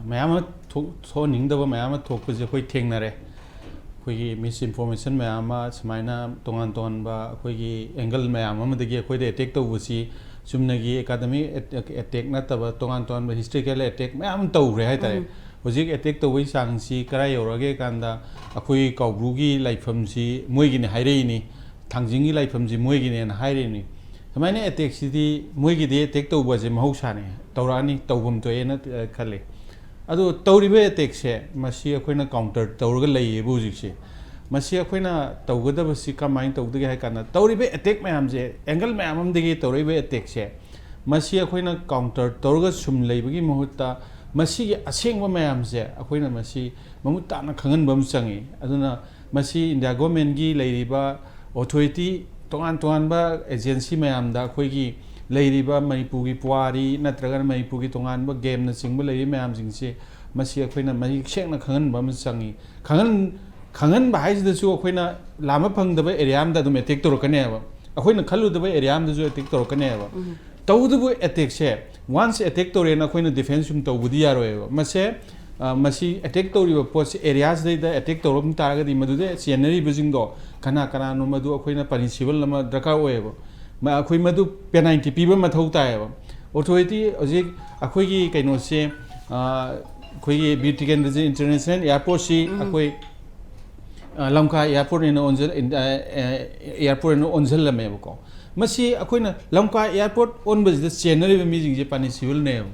ꯃꯌꯥꯝ ꯑꯃ ꯊꯣꯛ-, ꯊꯣꯛꯍꯟꯅꯤꯡꯗꯕ ꯃꯌꯥꯝ ꯑꯃ ꯊꯣꯛꯄꯁꯦ ꯑꯩꯈꯣꯏ ꯊꯦꯡꯅꯔꯦ꯫ ꯑꯩꯈꯣꯏꯒꯤ ꯃꯤꯁꯏꯟꯐꯣꯔꯃꯦꯁꯟ ꯃꯌꯥꯝ ꯑꯃ, ꯁꯨꯃꯥꯏꯅ ꯇꯣꯉꯥꯟ ꯇꯣꯉꯥꯟꯕ ꯑꯩꯈꯣꯏꯒꯤ ꯑꯦꯡꯒꯜ ꯃꯌꯥꯝ ꯑꯃꯗꯒꯤ ꯑꯩꯈꯣꯏꯗ ꯑꯦꯇꯦꯛ ꯇꯧꯕꯁꯤ, ꯆꯨꯝꯅꯒꯤ ꯑꯦꯀꯥꯗꯃꯤꯛ ꯑꯦꯠ-, ꯑꯦꯇꯦꯛ ꯅꯠꯇꯕ ꯇꯣꯉꯥꯟ ꯇꯣꯉꯥꯟꯕ ꯍꯤꯁꯇ꯭ꯔꯤꯀꯦꯜ ꯑꯦꯇꯦꯛ ꯃꯌꯥꯝ ꯑꯃ ꯇꯧꯈ꯭ꯔꯦ ꯍꯥꯏꯇꯥꯔꯦ꯫ ꯍꯧꯖꯤꯛ ꯑꯦꯇꯦꯛ ꯇꯧꯕꯒꯤ ꯆꯥꯡꯁꯤ ꯀꯔꯥꯏ ꯌꯧꯔꯒꯦ ꯀꯥꯟꯗ, ꯑꯩꯈꯣꯏ ꯀꯥꯎꯕ꯭ꯔꯨꯒꯤ ꯂꯥꯏꯐꯝꯁꯤ ꯃꯣꯏꯒꯤꯅꯤ ꯍꯥꯏꯔꯛꯏꯅꯤ, ꯊꯥꯡꯖꯤꯡꯒꯤ ꯂꯥꯏꯐꯝꯁꯤ ꯃꯣꯏꯒꯤꯅꯦꯅ ꯍꯥꯏꯔꯛꯏꯅꯤ꯫ ꯁꯨꯃꯥꯏꯅ ꯑꯦꯇꯦꯛꯁꯤꯗꯤ ꯃꯣꯏꯒꯤꯗꯤ ꯑꯦꯇꯦꯛ ꯇꯧꯕꯁꯦ ꯃꯍꯧꯁꯥꯅꯤ, ꯇꯧꯔꯛꯑꯅꯤ, ꯇꯧꯐꯝ ꯊꯣꯛꯑꯦꯅ, ꯑ, ꯈꯜꯂꯤ꯫ ꯑꯗꯣ ꯇꯧꯔꯤꯕ ꯑꯦꯇꯦꯛꯁꯦ ꯃꯁꯤ ꯑꯩꯈꯣꯏꯅ ꯀꯥꯎꯟꯇꯔ ꯇꯧꯔꯒ ꯂꯩꯌꯦꯕ ꯍꯧꯖꯤꯛꯁꯦ꯫ ꯃꯁꯤ ꯑꯩꯈꯣꯏꯅ ꯇꯧꯒꯗꯕꯁꯤ ꯀꯃꯥꯏꯅ ꯇꯧꯗꯒꯦ ꯍꯥꯏ ꯀꯥꯟꯗ, ꯇꯧꯔꯤꯕ ꯑꯦꯇꯦꯛ ꯃꯌꯥꯝꯁꯦ, ꯑꯦꯡꯒꯜ ꯃꯌꯥꯝ ꯑꯃꯗꯒꯤ ꯇꯧꯔꯛꯏꯕ ꯑꯦꯇꯦꯛꯁꯦ, ꯃꯁꯤ ꯑꯩꯈꯣꯏꯅ ꯀꯥꯎꯟꯇꯔ ꯇꯧꯔꯒ ꯁꯨꯝ ꯂꯩꯕꯒꯤ ꯃꯍꯨꯠꯇ, ꯃꯁꯤꯒꯤ ꯑꯁꯦꯡꯕ ꯃꯌꯥꯝꯁꯦ ꯑꯩꯈꯣꯏꯅ ꯃꯁꯤ ꯃꯃꯨꯠ ꯇꯥꯅ ꯈꯪꯍꯟꯕ ꯑꯃ ꯆꯪꯉꯤ꯫ ꯑꯗꯨꯅ ꯃꯁꯤ ꯏꯟꯗꯤꯌꯥ ꯒꯣꯔꯃꯦꯟꯒꯤ ꯂꯩꯔꯤꯕ ꯑꯣꯊꯣꯔꯤꯇꯤ, ꯇꯣꯉꯥꯟ ꯇꯣꯉꯥꯟꯕ ꯑꯦꯖꯦꯟꯁꯤ ꯃꯌꯥꯝꯗ, ꯑꯩꯈꯣꯏꯒꯤ ꯂꯩꯔꯤꯕ ꯃꯅꯤꯄꯨꯔꯒꯤ ꯄꯨꯋꯥꯔꯤ ꯅꯠꯇ꯭ꯔꯒꯅ ꯃꯅꯤꯄꯨꯔꯒꯤ ꯇꯣꯉꯥꯟꯕ ꯒꯦꯝꯅꯆꯤꯡꯕ ꯂꯩꯔꯤꯕ ꯃꯌꯥꯝꯁꯤꯡꯁꯤ, ꯃꯁꯤ ꯑꯩꯈꯣꯏꯅ ꯃꯌꯦꯛ ꯁꯦꯡꯅ ꯈꯪꯍꯟꯕ ꯑꯃ ꯆꯪꯉꯤ꯫ ꯈꯪꯍꯟ-, ꯈꯪꯍꯟꯕ ꯍꯥꯏꯁꯤꯗꯁꯨ ꯑꯩꯈꯣꯏꯅ ꯂꯥꯝꯕ ꯐꯪꯗꯕ ꯑꯦꯔꯤꯌꯥ ꯑꯃꯗ ꯑꯗꯨꯝ ꯑꯦꯇꯦꯛ ꯇꯧꯔꯛꯀꯅꯦꯕ, ꯑꯩꯈꯣꯏꯅ ꯈꯜꯂꯨꯗꯕ ꯑꯦꯔꯤꯌꯥ ꯑꯃꯗꯁꯨ ꯑꯦꯇꯦꯛ ꯇꯧꯔꯛꯀꯅꯦꯕ꯫ ꯇꯧꯕꯇꯕꯨ ꯑꯦꯇꯦꯛꯁꯦ, ꯋꯥꯟꯁ ꯑꯦꯇꯦꯛ ꯇꯧꯔꯦꯅ ꯑꯩꯈꯣꯏꯅ ꯗꯤꯐꯦꯟꯁ ꯁꯨꯝ ꯇꯧꯕꯗꯤ ꯌꯥꯔꯣꯏꯕ꯫ ꯃꯁꯦ, ꯑ, ꯃꯁꯤ ꯑꯦꯇꯦꯛ ꯇꯧꯔꯤꯕ ꯄꯣꯠꯁꯦ ꯑꯦꯔꯤꯌꯥꯁꯤꯗꯩꯗ ꯑꯦꯇꯦꯛ ꯇꯧꯔꯝ ꯇꯥꯔꯒꯗꯤ, ꯃꯗꯨꯗ ꯆꯦꯟꯅꯔꯤꯕꯁꯤꯡꯗꯣ ꯀꯅꯥ ꯀꯅꯥꯅꯣ, ꯃꯗꯨ ꯑꯩꯈꯣꯏꯅ ꯄꯅꯤꯁꯤꯕꯜ ꯑꯃ ꯗꯔꯀꯥꯔ ꯑꯣꯏꯌꯦꯕ꯫ ꯃ-, ꯑꯩꯈꯣꯏ ꯃꯗꯨ ꯄꯦꯅꯥꯜꯇꯤ ꯄꯤꯕ ꯃꯊꯧ ꯇꯥꯏꯌꯦꯕ꯫ ꯑꯣꯊꯣꯔꯤꯇꯤ ꯍꯧꯖꯤꯛ ꯑꯩꯈꯣꯏꯒꯤ ꯀꯩꯅꯣꯁꯦ, ꯑ, ꯑꯩꯈꯣꯏꯒꯤ ꯕꯤꯔ ꯇꯤꯀꯦꯟꯗ꯭ꯔꯖꯤꯠ ꯏꯟꯇꯔꯅꯦꯁꯅꯦꯜ ꯑꯦꯌꯥꯔꯄꯣꯔꯠꯁꯤ ꯑꯩꯈꯣꯏ, ꯑ, ꯂꯝꯀꯥ ꯑꯦꯌꯥꯔꯄꯣꯔꯠ ꯑꯣꯏꯅ ꯑꯣꯟꯖꯜ-, ꯑ, ꯑ, ꯑꯦꯌꯥꯔꯄꯣꯔꯠ ꯑꯣꯏꯅ ꯑꯣꯟꯁꯤꯜꯂꯝꯃꯦꯕꯀꯣ꯫ ꯃꯁꯤ ꯑꯩꯈꯣꯏꯅ ꯂꯝꯀꯥ ꯑꯦꯌꯥꯔꯄꯣꯔꯠ ꯑꯣꯟꯕꯁꯤꯗ ꯆꯦꯟꯅꯔꯤꯕ ꯃꯤꯁꯤꯡꯁꯦ ꯄꯅꯤꯁꯤꯕꯜꯅꯦꯕ꯫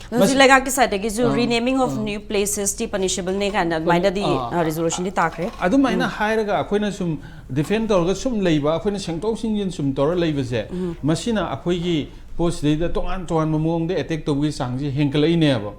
ꯍꯧꯖꯤꯛ ꯃꯁꯤ ꯂꯩꯉꯥꯛꯀꯤ ꯁꯥꯏꯠꯇꯒꯤꯁꯨ ꯑꯥ, ꯔꯤꯅꯦꯃꯤꯡ ꯑꯣꯐ ꯑꯥ꯫ ꯅ꯭ꯌꯨ ꯄ꯭ꯂꯦꯁꯦꯁꯇꯤ ꯄꯅꯤꯁꯤꯕꯜꯅꯦ ꯀꯥꯏꯅ ꯑꯗꯨꯃꯥꯏꯅꯗꯤ, ꯑꯥ, ꯑ, ꯔꯤꯖꯣꯂꯨꯁꯟꯗꯤ ꯇꯥꯈ꯭ꯔꯦ꯫ ꯑꯗꯨꯃꯥꯏꯅ ꯍꯥꯏꯔꯒ ꯑꯩꯈꯣꯏꯅ ꯁꯨꯝ ꯗꯤꯐꯦꯟ ꯇꯧꯔꯒ ꯁꯨꯝ ꯂꯩꯕ, ꯑꯩꯈꯣꯏꯅ ꯁꯦꯡꯗꯣꯛ ꯁꯦꯡꯖꯤꯟ ꯁꯨꯝ ꯇꯧꯔ ꯂꯩꯕꯁꯦ, ꯃꯁꯤꯅ ꯑꯩꯈꯣꯏꯒꯤ ꯄꯣꯠꯁꯤꯗꯩꯗ ꯇꯣꯉꯥꯟ ꯇꯣꯉꯥꯟꯕ ꯃꯑꯣꯡꯗ ꯑꯦꯇꯦꯛ ꯇꯧꯕꯒꯤ ꯆꯥꯡꯁꯦ ꯍꯦꯟꯒꯠꯂꯛꯏꯅꯦꯕ꯫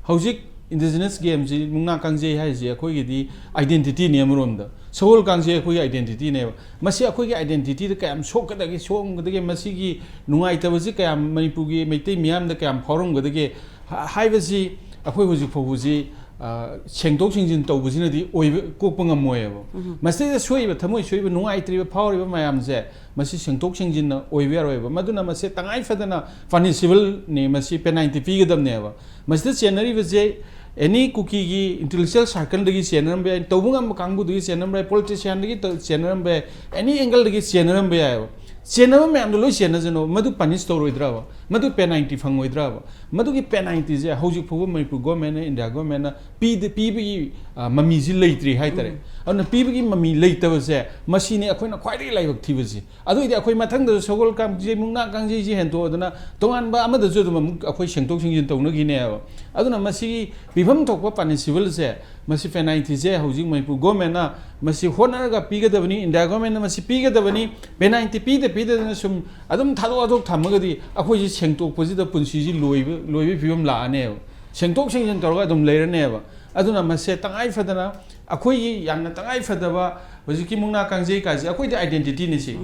ꯍꯧꯖꯤꯛ ꯏꯟꯗꯤꯖꯤꯅꯁ ꯒꯦꯝꯁꯤ, ꯃꯨꯛꯅꯥ ꯀꯥꯡꯖꯩ ꯍꯥꯏꯔꯤꯁꯤ ꯑꯩꯈꯣꯏꯒꯤꯗꯤ ꯑꯥꯏꯗꯦꯟꯇꯤꯇꯤꯅꯤ ꯑꯃꯔꯣꯝꯗ꯫ ꯁꯒꯣꯜ ꯀꯥꯡꯖꯩ ꯑꯩꯈꯣꯏꯒꯤ ꯑꯥꯏꯗꯦꯟꯇꯤꯇꯤꯅꯦꯕ꯫ ꯃꯁꯤ ꯑꯩꯈꯣꯏꯒꯤ ꯑꯥꯏꯗꯦꯟꯇꯤꯇꯤꯗ ꯀꯌꯥꯝ ꯁꯣꯛꯀꯗꯒꯦ, ꯁꯣꯛꯑꯝꯒꯗꯒꯦ, ꯃꯁꯤꯒꯤ ꯅꯨꯡꯉꯥꯏꯇꯕꯁꯤ ꯀꯌꯥꯝ ꯃꯅꯤꯄꯨꯔꯒꯤ ꯃꯩꯇꯩ ꯃꯤꯌꯥꯝꯗ ꯀꯌꯥꯝ ꯐꯥꯎꯔꯝꯒꯗꯒꯦ ꯍꯥ-, ꯍꯥꯏꯕꯁꯤ ꯑꯩꯈꯣꯏ ꯍꯧꯖꯤꯛ ꯐꯥꯎꯕꯁꯤ, ꯑ, ꯁꯦꯡꯗꯣꯛ ꯁꯦꯡꯖꯤꯟ ꯇꯧꯕꯁꯤꯅꯗꯤ ꯑꯣꯏꯕ, ꯀꯣꯛꯄ ꯉꯝꯃꯣꯏꯕ꯫ ꯃꯁꯤꯗ ꯁꯣꯛꯏꯕ, ꯊꯃꯣꯏ ꯁꯣꯛꯏꯕ, ꯅꯨꯡꯉꯥꯏꯇ꯭ꯔꯤꯕ, ꯐꯥꯎꯔꯤꯕ ꯃꯌꯥꯝꯁꯦ, ꯃꯁꯤ ꯁꯦꯡꯗꯣꯛ ꯁꯦꯡꯖꯤꯟꯅ ꯑꯣꯏꯕ ꯌꯥꯔꯣꯏꯕ꯫ ꯃꯗꯨꯅ ꯃꯁꯤ ꯇꯉꯥꯏ ꯐꯗꯅ ꯄꯅꯤꯁꯤꯕꯜꯅꯤ, ꯃꯁꯤ ꯄꯦꯅꯥꯜꯇꯤ ꯄꯤꯒꯗꯕꯅꯦꯕ꯫ ꯃꯁꯤꯗ ꯆꯦꯟꯅꯔꯤꯕꯁꯦ ꯑꯦꯅꯤ ꯀꯨꯀꯤꯒꯤ ꯏꯟꯇꯦꯂꯦꯛꯆꯨꯋꯦꯜ ꯁꯥꯔꯀꯜꯗꯒꯤ ꯆꯦꯟꯅꯔꯝꯕ ꯌꯥꯏ, ꯇꯧꯕ ꯉꯝꯕ ꯀꯥꯡꯕꯨꯗꯒꯤ ꯆꯦꯟꯅꯔꯝꯕ ꯌꯥꯏ, ꯄꯣꯂꯤꯇꯤꯁꯤꯌꯥꯟꯗꯒꯤ ꯇ-, ꯆꯦꯟꯅꯔꯝꯕ ꯌꯥꯏ, ꯑꯦꯅꯤ ꯑꯦꯡꯒꯜꯗꯒꯤ ꯆꯦꯟꯅꯔꯝꯕ ꯌꯥꯏꯑꯕ꯫ ꯆꯦꯟꯅꯕ ꯃꯌꯥꯝꯗꯣ ꯂꯣꯏ ꯆꯦꯟꯅꯖꯅꯣ, ꯃꯗꯨ ꯄꯅꯤꯁ ꯇꯧꯔꯣꯏꯗ꯭ꯔꯕ? ꯃꯗꯨ ꯄꯦꯅꯥꯜꯇꯤ ꯐꯪꯉꯣꯏꯗ꯭ꯔꯕ? ꯃꯗꯨꯒꯤ ꯄꯦꯅꯥꯜꯇꯤꯁꯦ ꯍꯧꯖꯤꯛ ꯐꯥꯎꯕ ꯃꯅꯤꯄꯨꯔ ꯒꯣꯔꯃꯦꯟꯅ, ꯏꯟꯗꯤꯌꯥ ꯒꯣꯔꯃꯦꯟꯅ ꯄꯤꯗ-, ꯄꯤꯕꯒꯤ, ꯑ, ꯃꯃꯤꯁꯤ ꯂꯩꯇ꯭ꯔꯤ ꯍꯥꯏꯇꯥꯔꯦ꯫ ꯑꯗꯨꯅ ꯄꯤꯕꯒꯤ ꯃꯃꯤ ꯂꯩꯇꯕꯁꯦ, ꯃꯁꯤꯅꯤ ꯑꯩꯈꯣꯏꯅ ꯈ꯭ꯋꯥꯏꯗꯒꯤ ꯂꯥꯏꯕꯛ ꯊꯤꯕꯁꯤ꯫ ꯑꯗꯨ ꯑꯣꯏꯗꯤ ꯑꯩꯈꯣꯏ ꯃꯊꯪꯗꯁꯨ ꯁꯒꯣꯜ ꯀꯥꯡꯖꯩ, ꯃꯨꯛꯅꯥ ꯀꯥꯡꯖꯩꯁꯤ ꯍꯦꯟꯗꯣꯛꯑꯗꯅ ꯇꯣꯉꯥꯟꯕ ꯑꯃꯗꯁꯨ ꯑꯗꯨꯝ ꯑꯃꯨꯛ ꯑꯩꯈꯣꯏ ꯁꯦꯡꯗꯣꯛ ꯁꯦꯡꯖꯤꯟ ꯇꯧꯅꯈꯤꯅꯦꯕ꯫ ꯑꯗꯨꯅ ꯃꯁꯤꯒꯤ ꯄꯤꯐꯝ ꯊꯣꯛꯄ ꯄꯅꯤꯁꯤꯕꯜꯁꯦ ꯃꯁꯤ ꯄꯦꯅꯥꯜꯇꯤꯁꯦ ꯍꯧꯖꯤꯛ ꯃꯅꯤꯄꯨꯔ ꯒꯣꯔꯃꯦꯟꯅ ꯃꯁꯤ ꯍꯣꯠꯅꯔꯒ ꯄꯤꯒꯗꯕꯅꯤ, ꯏꯟꯗꯤꯌꯥ ꯒꯣꯔꯃꯦꯟꯅ ꯃꯁꯤ ꯄꯤꯒꯗꯕꯅꯤ꯫ ꯄꯦꯅꯥꯜꯇꯤ ꯄꯤꯗ ꯄꯤꯗꯗꯅ ꯁꯨꯝ ꯑꯗꯨꯝ ꯊꯥꯗꯣꯛ ꯊꯥꯗꯣꯛ ꯊꯝꯃꯒꯗꯤ ꯑꯩꯈꯣꯏꯁꯤ ꯁꯦꯡꯇꯣꯛꯄꯁꯤꯗ ꯄꯨꯟꯁꯤꯁꯤ ꯂꯣꯏꯕ, ꯂꯣꯏꯕꯒꯤ ꯐꯤꯕꯝ ꯂꯥꯛꯑꯅꯦꯕ꯫ ꯁꯦꯡꯇꯣꯛ ꯁꯦꯡꯖꯤꯟ ꯇꯧꯔꯒ ꯑꯗꯨꯝ ꯂꯩꯔꯅꯦꯕ꯫ ꯑꯗꯨꯅ ꯃꯁꯦ ꯇꯉꯥꯏ ꯐꯗꯅ ꯑꯩꯈꯣꯏꯒꯤ ꯌꯥꯝꯅ ꯇꯉꯥꯏ ꯐꯗꯕ ꯍꯧꯖꯤꯛꯀꯤ ꯃꯨꯛꯅꯥ ꯀꯥꯡꯖꯩ ꯀꯥꯏꯁꯦ ꯑꯩꯈꯣꯏꯗꯤ identityꯅꯤ ꯁꯤ꯫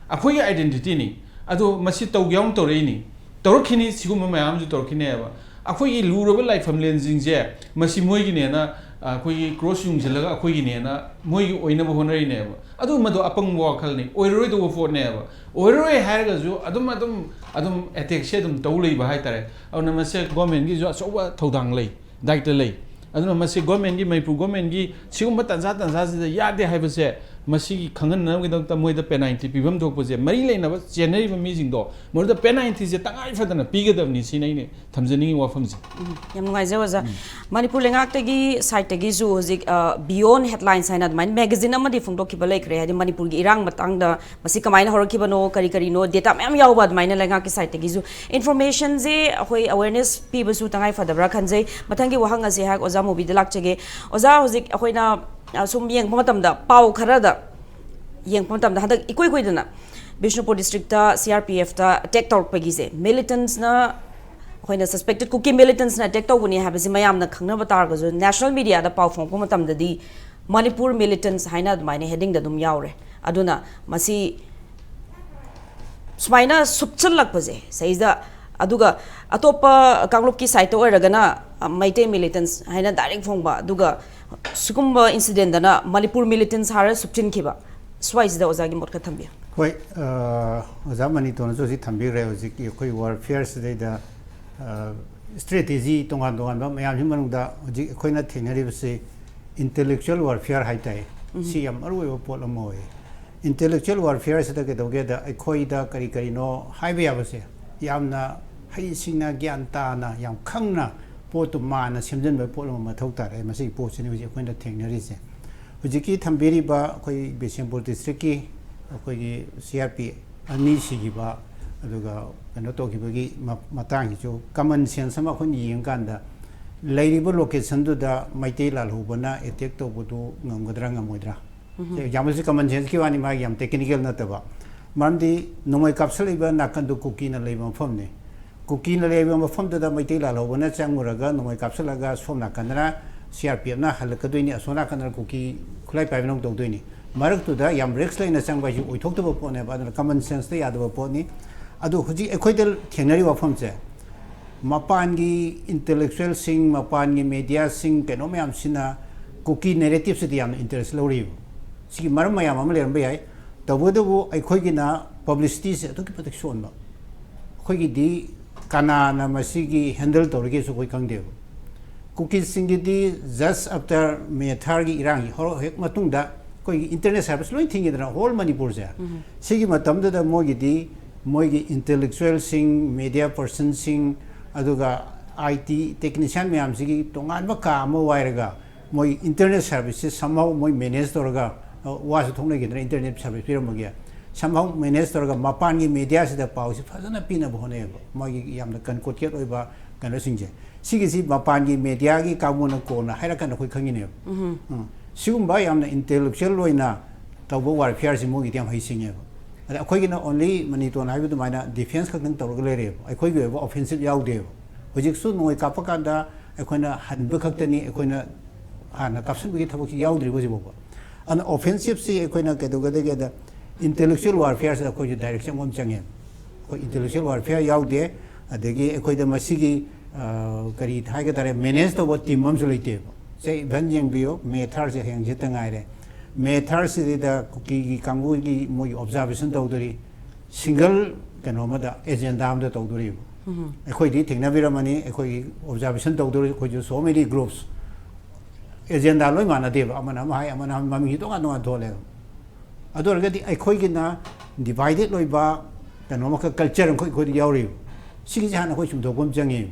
ꯑꯩꯈꯣꯏꯒꯤ identityꯅꯤ꯫ ꯑꯗꯣ ꯃꯁꯤ ꯇꯧꯒꯦ ꯌꯥꯎꯅ ꯇꯧꯔꯛꯏꯅꯤ꯫ ꯇꯧꯔꯛꯈꯤꯅꯤ, ꯁꯤꯒꯨꯝꯕ ꯃꯌꯥꯝ ꯑꯃꯁꯨ ꯇꯧꯔꯛꯈꯤꯅꯦꯕ꯫ ꯑꯩꯈꯣꯏꯒꯤ ꯂꯨꯔꯕ ꯂꯥꯏꯐꯝꯂꯦꯟꯁꯤꯡꯁꯦ ꯃꯁꯤ ꯃꯣꯏꯒꯤꯅꯦꯅ, ꯑꯩꯈꯣꯏꯒꯤ ꯀ꯭ꯔꯣꯁ ꯌꯨꯡꯁꯤꯜꯂꯒ ꯑꯩꯈꯣꯏꯒꯤꯅꯦꯅ ꯃꯣꯏꯒꯤ ꯑꯣꯏꯅꯕ ꯍꯣꯠꯅꯔꯤꯅꯦꯕ꯫ ꯑꯗꯨꯒꯨꯝꯕꯗꯣ ꯑꯄꯪꯕ ꯋꯥꯈꯜꯅꯤ, ꯑꯣꯏꯔꯔꯣꯏꯗꯧꯕ ꯄꯣꯠꯅꯦꯕ꯫ ꯑꯣꯏꯔꯔꯣꯏ ꯍꯥꯏꯔꯒꯁꯨ ꯑꯗꯨꯝ, ꯑꯗꯨꯝ, ꯑꯗꯨꯝ ꯑꯦꯇꯦꯛꯁꯦ ꯑꯗꯨꯝ ꯇꯧ ꯂꯩꯕ ꯍꯥꯏꯇꯥꯔꯦ꯫ ꯑꯗꯨꯅ ꯃꯁꯦ ꯒꯣꯔꯃꯦꯟꯒꯤꯁꯨ ꯑꯆꯧꯕ ꯊꯧꯗꯥꯡ ꯂꯩ, ꯗꯥꯏꯇ ꯂꯩ꯫ ꯑꯗꯨꯅ ꯃꯁꯤ ꯒꯣꯔꯃꯦꯟꯒꯤ, ꯃꯅꯤꯄꯨꯔ ꯒꯣꯔꯃꯦꯟꯒꯤ ꯁꯤꯒꯨꯝꯕ ꯇꯥꯟꯖꯥ ꯇꯥꯟꯖꯥꯁꯤꯗ ꯌꯥꯗꯦ ꯍꯥꯏꯕꯁꯦ, ꯃꯁꯤꯒꯤ ꯈꯪꯍꯟꯅꯕꯒꯤꯗꯃꯛꯇ ꯃꯣꯏꯗ ꯄꯦꯅꯥꯜꯇꯤ ꯄꯤꯐꯝ ꯊꯣꯛꯄꯁꯦ, ꯃꯔꯤ ꯂꯩꯅꯕ ꯆꯦꯟꯅꯔꯤꯕ ꯃꯤꯁꯤꯡꯗꯣ ꯃꯗꯨꯗ ꯄꯦꯅꯥꯜꯇꯤꯁꯦ ꯇꯉꯥꯏ ꯐꯗꯅ ꯄꯤꯒꯗꯕꯅꯤ, ꯁꯤꯅꯤ ꯑꯩꯅ ꯊꯝꯖꯅꯤꯡꯉꯤ ꯋꯥꯐꯝꯁꯦ꯫ ꯎꯝ, ꯌꯥꯝ ꯅꯨꯡꯉꯥꯏꯖꯩ ꯑꯣꯖꯥ꯫ ꯃꯅꯤꯄꯨꯔ ꯂꯩꯉꯥꯛꯇꯒꯤ ꯁꯥꯏꯠꯇꯒꯤꯁꯨ ꯍꯧꯖꯤꯛ, ꯑ, Beyond Headlines ꯍꯥꯏꯅ ꯑꯗꯨꯃꯥꯏꯅ ꯃꯦꯒꯥꯖꯤꯟ ꯑꯃꯗꯤ ꯐꯣꯡꯗꯣꯛꯈꯤꯕ ꯂꯩꯈ꯭ꯔꯦ, ꯍꯥꯏꯗꯤ ꯃꯅꯤꯄꯨꯔꯒꯤ ꯏꯔꯥꯡ ꯃꯇꯥꯡꯗ ꯃꯁꯤ ꯀꯃꯥꯏꯅ ꯍꯧꯔꯛꯈꯤꯕꯅꯣ, ꯀꯔꯤ ꯀꯔꯤꯅꯣ, ꯗꯦꯇꯥ ꯃꯌꯥꯝ ꯌꯥꯎꯕ ꯑꯗꯨꯃꯥꯏꯅ ꯂꯩꯉꯥꯛꯀꯤ ꯁꯥꯏꯠꯇꯒꯤꯁꯨ ꯏꯟꯐꯣꯔꯃꯦꯁꯟꯁꯦ ꯑꯩꯈꯣꯏ ꯑꯋꯦꯔꯅꯦꯁ ꯄꯤꯕꯁꯨ ꯇꯉꯥꯏ ꯐꯗꯕ꯭ꯔꯥ ꯈꯟꯖꯩ꯫ ꯃꯊꯪꯒꯤ ꯋꯥꯍꯪ ꯑꯁꯤ ꯑꯩꯍꯥꯛ ꯑꯣꯖꯥ ꯃꯨꯕꯤꯗ ꯂꯥꯛꯆꯒꯦ꯫ ꯑꯣꯖꯥ, ꯍꯧꯖꯤꯛ ꯑꯩꯈꯣꯏꯅ, ꯑ, ꯁꯨꯝ ꯌꯦꯡꯕ ꯃꯇꯝꯗ, ꯄꯥꯎ ꯈꯔꯗ ꯌꯦꯡꯕ ꯃꯇꯝꯗ, ꯍꯟꯗꯛ ꯏꯀꯨꯏ ꯀꯨꯏꯗꯅ Bishnupur district C R P ꯑꯦꯐꯇ ꯑꯦꯇꯦꯛ ꯇꯧꯔꯛꯄꯒꯤꯁꯦ, ꯃꯤꯂꯤꯇꯦꯟꯁꯅ, ꯑꯩꯈꯣꯏꯅ ꯁꯁꯄꯦꯛꯇꯦꯠ ꯀꯨꯀꯤ ꯃꯤꯂꯤꯇꯦꯟꯁꯅ ꯑꯦꯇꯦꯛ ꯇꯧꯕꯅꯤ ꯍꯥꯏꯕꯁꯤ ꯃꯌꯥꯝꯅ ꯈꯪꯅꯕ ꯇꯥꯔꯒꯁꯨ, ꯅꯦꯁꯅꯦꯜ ꯃꯤꯗꯤꯌꯥꯗ ꯄꯥꯎ ꯐꯣꯡꯉꯛꯄ ꯃꯇꯝꯗꯗꯤ ꯃꯅꯤꯄꯨꯔ ꯃꯤꯂꯤꯇꯦꯟꯁ ꯍꯥꯏꯅ ꯑꯗꯨꯃꯥꯏꯅ ꯍꯦꯗꯤꯡꯗ ꯑꯗꯨꯝ ꯌꯥꯎꯔꯦ꯫ ꯑꯗꯨꯅ ꯃꯁꯤ ꯁꯨꯃꯥꯏꯅ ꯁꯨꯞꯆꯜꯂꯛꯄꯁꯦ ꯁꯤꯗꯩꯁꯤꯗ, ꯑꯗꯨꯒ ꯑꯇꯣꯞꯄ ꯀꯥꯡꯂꯨꯞꯀꯤ ꯁꯥꯏꯠꯇ ꯑꯣꯏꯔꯒꯅ, ꯑ, ꯃꯩꯇꯩ ꯃꯤꯂꯤꯇꯦꯟꯁ ꯍꯥꯏꯅ ꯗꯥꯏꯔꯦꯛ ꯐꯣꯡꯕ, ꯑꯗꯨꯒ ꯁꯤꯒꯨꯝꯕ ꯏꯟꯁꯤꯗꯦꯟꯗꯅ ꯃꯅꯤꯄꯨꯔ ꯃꯤꯂꯤꯇꯦꯟꯁ ꯍꯥꯏꯔ ꯁꯨꯞꯆꯤꯟꯈꯤꯕ, ꯁ꯭ꯋꯥꯏꯁꯤꯗ ꯑꯣꯖꯥꯒꯤ ꯃꯣꯠ ꯈꯔ ꯊꯝꯕꯤꯌꯨ꯫ ꯍꯣꯏ, ꯑ, ꯑꯣꯖꯥ ꯃꯅꯤꯇꯣꯟꯅꯁꯨ ꯍꯧꯖꯤꯛ ꯊꯝꯕꯤꯈ꯭ꯔꯦ꯫ ꯍꯧꯖꯤꯛꯀꯤ ꯑꯩꯈꯣꯏ ꯋꯥꯔꯐꯤꯌꯔꯁꯤꯗꯩꯗ, ꯑ, ꯁ꯭ꯇ꯭ꯔꯦꯇꯦꯖꯤ ꯇꯣꯉꯥꯟ ꯇꯣꯉꯥꯟꯕ ꯃꯌꯥꯝꯁꯤ ꯃꯅꯨꯡꯗ ꯍꯧꯖꯤꯛ ꯑꯩꯈꯣꯏꯅ ꯊꯦꯡꯅꯔꯤꯕꯁꯤ ꯏꯟꯇꯦꯂꯦꯛꯆꯨꯋꯦꯜ ꯋꯥꯔꯐꯤꯌꯔ ꯍꯥꯏ ꯇꯥꯏ꯫ ꯁꯤ ꯌꯥꯝ ꯃꯔꯨ ꯑꯣꯏꯕ ꯄꯣꯠ ꯑꯃ ꯑꯣꯏ꯫ ꯏꯟꯇꯦꯂꯦꯛꯆꯨꯋꯦꯜ ꯋꯥꯔꯐꯤꯌꯔꯁꯤꯗ ꯀꯩꯗꯧꯒꯦꯗ, ꯑꯩꯈꯣꯏꯗ ꯀꯔꯤ ꯀꯔꯤꯅꯣ ꯍꯥꯏꯕ ꯌꯥꯕꯁꯦ ꯌꯥꯝꯅ ꯍꯩꯁꯤꯡꯅ, ꯒ꯭ꯌꯥꯟ ꯇꯥꯅ, ꯌꯥꯝ ꯈꯪꯅ ꯄꯣꯠꯇꯨ ꯃꯥꯟꯅ ꯁꯦꯝꯖꯤꯟꯕ ꯄꯣꯠ ꯑꯃ ꯃꯊꯧ ꯇꯥꯔꯦ꯫ ꯃꯁꯤꯒꯤ ꯄꯣꯠꯁꯤꯅꯤ ꯍꯧꯖꯤꯛ ꯑꯩꯈꯣꯏꯅ ꯊꯦꯡꯅꯔꯤꯁꯦ꯫ ꯍꯧꯖꯤꯛꯀꯤ ꯊꯝꯕꯤꯔꯤꯕ ꯑꯩꯈꯣꯏ ꯕꯤꯁꯦꯝꯄꯨꯔ ꯗꯤꯁꯇ꯭ꯔꯤꯛꯀꯤ ꯑꯩꯈꯣꯏꯒꯤ ꯁꯤ ꯑꯥꯔ ꯄꯤ ꯑꯅꯤ ꯁꯤꯈꯤꯕ, ꯑꯗꯨꯒ ꯀꯩꯅꯣ ꯇꯧꯈꯤꯕꯒꯤ ꯃ-, ꯃꯇꯥꯡꯁꯤꯁꯨ ꯀꯃꯟ ꯁꯦꯟꯁ ꯑꯃ ꯑꯩꯈꯣꯏꯅ ꯌꯦꯡꯀꯥꯟꯗ ꯂꯩꯔꯤꯕ ꯂꯣꯀꯦꯁꯟꯗꯨꯗ ꯃꯩꯇꯩ ꯂꯥꯜꯍꯧꯕꯅ ꯑꯦꯇꯦꯛ ꯇꯧꯕꯗꯨ ꯉꯝꯒꯗ꯭ꯔꯥ ꯉꯝꯃꯣꯏꯗ꯭ꯔꯥ? ꯌꯥꯝꯕꯁꯤ ꯀꯃꯟ ꯁꯦꯟꯁꯀꯤ ꯋꯥꯅꯤ, ꯃꯥꯒꯤ ꯌꯥꯝ ꯇꯦꯛꯅꯤꯀꯦꯜ ꯅꯠꯇꯕ꯫ ꯃꯔꯝꯗꯤ ꯅꯣꯡꯃꯩ ꯀꯥꯞꯁꯤꯜꯂꯛꯏꯕ ꯅꯥꯀꯟꯗꯨ ꯀꯨꯀꯤꯅ ꯂꯩꯕ ꯃꯐꯝꯅꯤ꯫ ꯀꯨꯀꯤꯅ ꯂꯩꯕ ꯃꯐꯝꯗꯨꯗ ꯃꯩꯇꯩ ꯂꯥꯜꯍꯧꯕꯅ ꯆꯪꯉꯨꯔꯒ ꯅꯣꯡꯃꯩ ꯀꯥꯞꯁꯤꯜꯂꯒ ꯁꯣꯝ ꯅꯥꯀꯟꯗꯅ ꯁꯤ ꯑꯥꯔ ꯄꯤ ꯑꯦꯐꯅ ꯍꯜꯂꯛꯀꯗꯣꯏꯅꯤ, ꯑꯁꯣꯝ ꯅꯥꯀꯟꯗꯅ ꯀꯨꯀꯤ ꯈꯨꯠꯂꯥꯏ ꯄꯥꯏꯕꯅ ꯑꯃꯨꯛ ꯇꯧꯗꯣꯏꯅꯤ꯫ ꯃꯔꯛꯇꯨꯗ ꯌꯥꯝ ꯔꯤꯛꯁ ꯂꯩꯅ ꯆꯪꯕ ꯍꯥꯏꯁꯤ ꯑꯣꯏꯊꯣꯛꯇꯕ ꯄꯣꯠꯅꯦꯕ, ꯑꯗꯨꯅ ꯀꯃꯟ ꯁꯦꯟꯁꯇ ꯌꯥꯗꯕ ꯄꯣꯠꯅꯤ꯫ ꯑꯗꯨ ꯍꯧꯖꯤꯛ ꯑꯩꯈꯣꯏꯗ ꯊꯦꯡꯅꯔꯤꯕ ꯋꯥꯐꯝꯁꯦ, ꯃꯄꯥꯟꯒꯤ ꯏꯟꯇꯦꯂꯦꯛꯆꯨꯋꯦꯜꯁꯤꯡ, ꯃꯄꯥꯟꯒꯤ ꯃꯦꯗꯤꯌꯥꯁꯤꯡ, ꯀꯩꯅꯣ ꯃꯌꯥꯝꯁꯤꯅ ꯀꯨꯀꯤ ꯅꯦꯔꯦꯇꯤꯞꯁꯤꯗ ꯌꯥꯝꯅ ꯏꯟꯇꯔꯦꯁ ꯂꯧꯔꯤꯕ꯫ ꯁꯤꯒꯤ ꯃꯔꯝ ꯃꯌꯥꯝ ꯑꯃ ꯂꯩꯔꯝꯕ ꯌꯥꯏ꯫ ꯇꯧꯕꯇꯕꯨ ꯑꯩꯈꯣꯏꯒꯤꯅ ꯄꯕ꯭ꯂꯤꯁꯤꯇꯤꯁꯦ ꯑꯗꯨꯛꯀꯤ ꯃꯇꯤꯛ ꯁꯣꯟꯕ꯫ ꯑꯩꯈꯣꯏꯒꯤꯗꯤ ꯀꯅꯥꯅ ꯃꯁꯤꯒꯤ ꯍꯦꯟꯗꯜ ꯇꯧꯔꯤꯒꯦꯁꯨ ꯑꯩꯈꯣꯏ ꯈꯪꯗꯦꯕ꯫ ꯀꯨꯀꯤꯁꯤꯡꯒꯤꯗꯤ just after ꯃꯦ ꯊꯥꯔꯒꯤ ꯏꯔꯥꯡꯒꯤ ꯍꯧꯔꯛ ꯍꯦꯛ ꯃꯇꯨꯡꯗ ꯑꯩꯈꯣꯏꯒꯤ ꯏꯟꯇꯔꯅꯦꯠ ꯁꯥꯔꯚꯤꯁ ꯂꯣꯏ ꯊꯤꯡꯉꯤꯗꯅ, ꯍꯣꯜ ꯃꯅꯤꯄꯨꯔꯁꯦ꯫ ꯁꯤꯒꯤ ꯃꯇꯝꯗꯨꯗ ꯃꯣꯏꯒꯤꯗꯤ ꯃꯣꯏꯒꯤ ꯏꯟꯇꯦꯂꯦꯛꯆꯨꯋꯦꯜꯁꯤꯡ, ꯃꯦꯗꯤꯌꯥ ꯄꯔꯁꯟꯁꯤꯡ, ꯑꯗꯨꯒ ꯑꯥꯏ ꯇꯤ ꯇꯦꯛꯅꯤꯁꯤꯌꯥꯟ ꯃꯌꯥꯝꯁꯤꯒꯤ ꯇꯣꯉꯥꯟꯕ ꯀꯥ ꯑꯃ ꯋꯥꯏꯔꯒ ꯃꯣꯏ ꯏꯟꯇꯔꯅꯦꯠ ꯁꯥꯔꯚꯤꯁꯁꯦ somehow ꯃꯣꯏ ꯃꯦꯅꯦꯖ ꯇꯧꯔꯒ, ꯑ, ꯋꯥꯁꯨ ꯊꯣꯛꯅꯈꯤꯗꯅ ꯏꯟꯇꯔꯅꯦꯠ ꯁꯥꯔꯚꯤꯁ ꯄꯤꯔꯝꯕꯒꯤ, somehow ꯃꯦꯅꯦꯖ ꯇꯧꯔꯒ ꯃꯄꯥꯟꯒꯤ ꯃꯦꯗꯤꯌꯥꯁꯤꯗ ꯄꯥꯎꯁꯤ ꯐꯖꯅ ꯄꯤꯅꯕ ꯍꯣꯠꯅꯩꯌꯦꯕ, ꯃꯣꯏꯒꯤ ꯌꯥꯝꯅ ꯀꯟꯀꯣꯇꯦꯠ ꯑꯣꯏꯕ ꯀꯩꯅꯣꯁꯤꯡꯁꯦ꯫ ꯁꯤꯒꯤꯁꯤ ꯃꯄꯥꯟꯒꯤ ꯃꯦꯗꯤꯌꯥꯒꯤ ꯀꯥꯡꯕꯨꯅ ꯀꯣꯟꯅ ꯍꯥꯏꯔꯀꯥꯟꯗ ꯑꯩꯈꯣꯏ ꯈꯪꯉꯤꯅꯦꯕ꯫ ꯎꯝ꯫ ꯁꯤꯒꯨꯝꯕ ꯌꯥꯝꯅ ꯏꯟꯇꯦꯂꯦꯛꯆꯨꯋꯦꯜ ꯑꯣꯏꯅ ꯇꯧꯕ ꯋꯥꯔꯐꯤꯌꯥꯔꯁꯤ ꯃꯣꯏꯒꯤꯗꯤ ꯌꯥꯝ ꯍꯩꯁꯤꯡꯉꯦꯕ꯫ ꯑꯗ ꯑꯩꯈꯣꯏꯒꯤꯅ only ꯃꯅꯤꯇꯣꯟ ꯍꯥꯏꯕ ꯑꯗꯨꯃꯥꯏꯅ ꯗꯤꯐꯦꯟꯁ ꯈꯛꯇꯪ ꯇꯧꯔꯒ ꯂꯩꯔꯦꯕ, ꯑꯩꯈꯣꯏꯒꯤ ꯑꯣꯏꯕ ꯑꯣꯐꯦꯟꯁꯤꯞ ꯌꯥꯎꯗꯦꯕ꯫ ꯍꯧꯖꯤꯛꯁꯨ ꯅꯣꯡꯃꯩ ꯀꯥꯞꯄ ꯀꯥꯟꯗ ꯑꯩꯈꯣꯏꯅ ꯍꯟꯕ ꯈꯛꯇꯅꯤ, ꯑꯩꯈꯣꯏꯅ ꯍꯥꯟꯅ ꯀꯥꯞꯁꯤꯟꯕꯒꯤ ꯊꯕꯛꯁꯤ ꯌꯥꯎꯗ꯭ꯔꯤꯕ ꯍꯧꯖꯤꯛꯐꯥꯎꯕ꯫ ꯑꯗꯨꯅ ꯑꯣꯐꯦꯟꯁꯤꯞꯁꯤ ꯑꯩꯈꯣꯏꯅ ꯀꯩꯗꯧꯒꯗꯒꯦꯗ, ꯏꯟꯇꯦꯂꯦꯛꯆꯨꯋꯦꯜ ꯋꯥꯔꯐꯤꯌꯥꯔꯁꯤꯗ ꯑꯩꯈꯣꯏꯁꯨ ꯗꯥꯏꯔꯦꯛꯁꯟ ꯑꯃ ꯆꯪꯉꯦ꯫ ꯑꯩꯈꯣꯏ ꯏꯟꯇꯦꯂꯦꯛꯆꯨꯋꯦꯜ ꯋꯥꯔꯐꯤꯌꯥꯔ ꯌꯥꯎꯗꯦ꯫ ꯑꯗꯒꯤ ꯑꯩꯈꯣꯏꯗ ꯃꯁꯤꯒꯤ, ꯑ, ꯀꯔꯤ ꯍꯥꯏꯒꯗꯔꯦ, ꯃꯦꯅꯦꯖ ꯇꯧꯕ ꯇꯤꯝ ꯑꯃꯁꯨ ꯂꯩꯇꯦꯕ꯫ ꯁꯦ, ꯏꯚꯟ ꯌꯦꯡꯕꯤꯌꯨ, ꯃꯦ ꯊꯥꯔꯁꯦ ꯍꯌꯦꯡ ꯍꯦꯛꯇ ꯉꯥꯏꯔꯦ꯫ ꯃꯦ ꯊꯥꯔꯁꯤꯗ ꯀꯨꯀꯤꯒꯤ ꯀꯥꯡꯕꯨꯒꯤ ꯃꯣꯏꯒꯤ ꯑꯣꯕꯖꯥꯔꯕꯦꯁꯟ ꯇꯧꯗꯣꯔꯤ, ꯁꯤꯡꯒꯜ ꯀꯩꯅꯣ ꯑꯃꯗ, ꯑꯦꯖꯦꯟꯗꯥ ꯑꯃꯗ ꯇꯧꯗꯣꯔꯤꯕ꯫ ꯑꯩꯈꯣꯏꯗꯤ ꯊꯦꯡꯅꯕꯤꯔꯝꯃꯅꯤ, ꯑꯩꯈꯣꯏꯒꯤ ꯑꯣꯕꯖꯥꯔꯕꯦꯁꯟ ꯇꯧꯗꯣꯔꯤ ꯑꯩꯈꯣꯏꯁꯨ, so many groups, ꯑꯦꯖꯦꯟꯗꯥ ꯂꯣꯏ ꯃꯥꯟꯅꯗꯦꯕ, ꯑꯃꯅ ꯑꯃ ꯍꯥꯏ, ꯑꯃꯅ ꯑꯃ, ꯃꯃꯤꯡꯁꯤ ꯇꯣꯉꯥꯟ ꯇꯣꯉꯥꯟ ꯊꯣꯜꯂꯦꯕ꯫ ꯑꯗꯨ ꯑꯣꯏꯔꯒꯗꯤ ꯑꯩꯈꯣꯏꯒꯤꯅ ꯗꯤꯚꯥꯏꯗꯦꯠ ꯑꯣꯏꯕ ꯀꯩꯅꯣ ꯑꯃꯈꯛ, ꯀꯜꯆꯔ ꯑꯃꯈꯛ ꯑꯩꯈꯣꯏꯗ ꯌꯥꯎꯔꯤꯕ꯫ ꯁꯤꯒꯤꯁꯦ ꯍꯥꯟꯅ ꯑꯩꯈꯣꯏ ꯆꯨꯝꯊꯣꯛꯄ ꯑꯃ ꯆꯪꯉꯤ꯫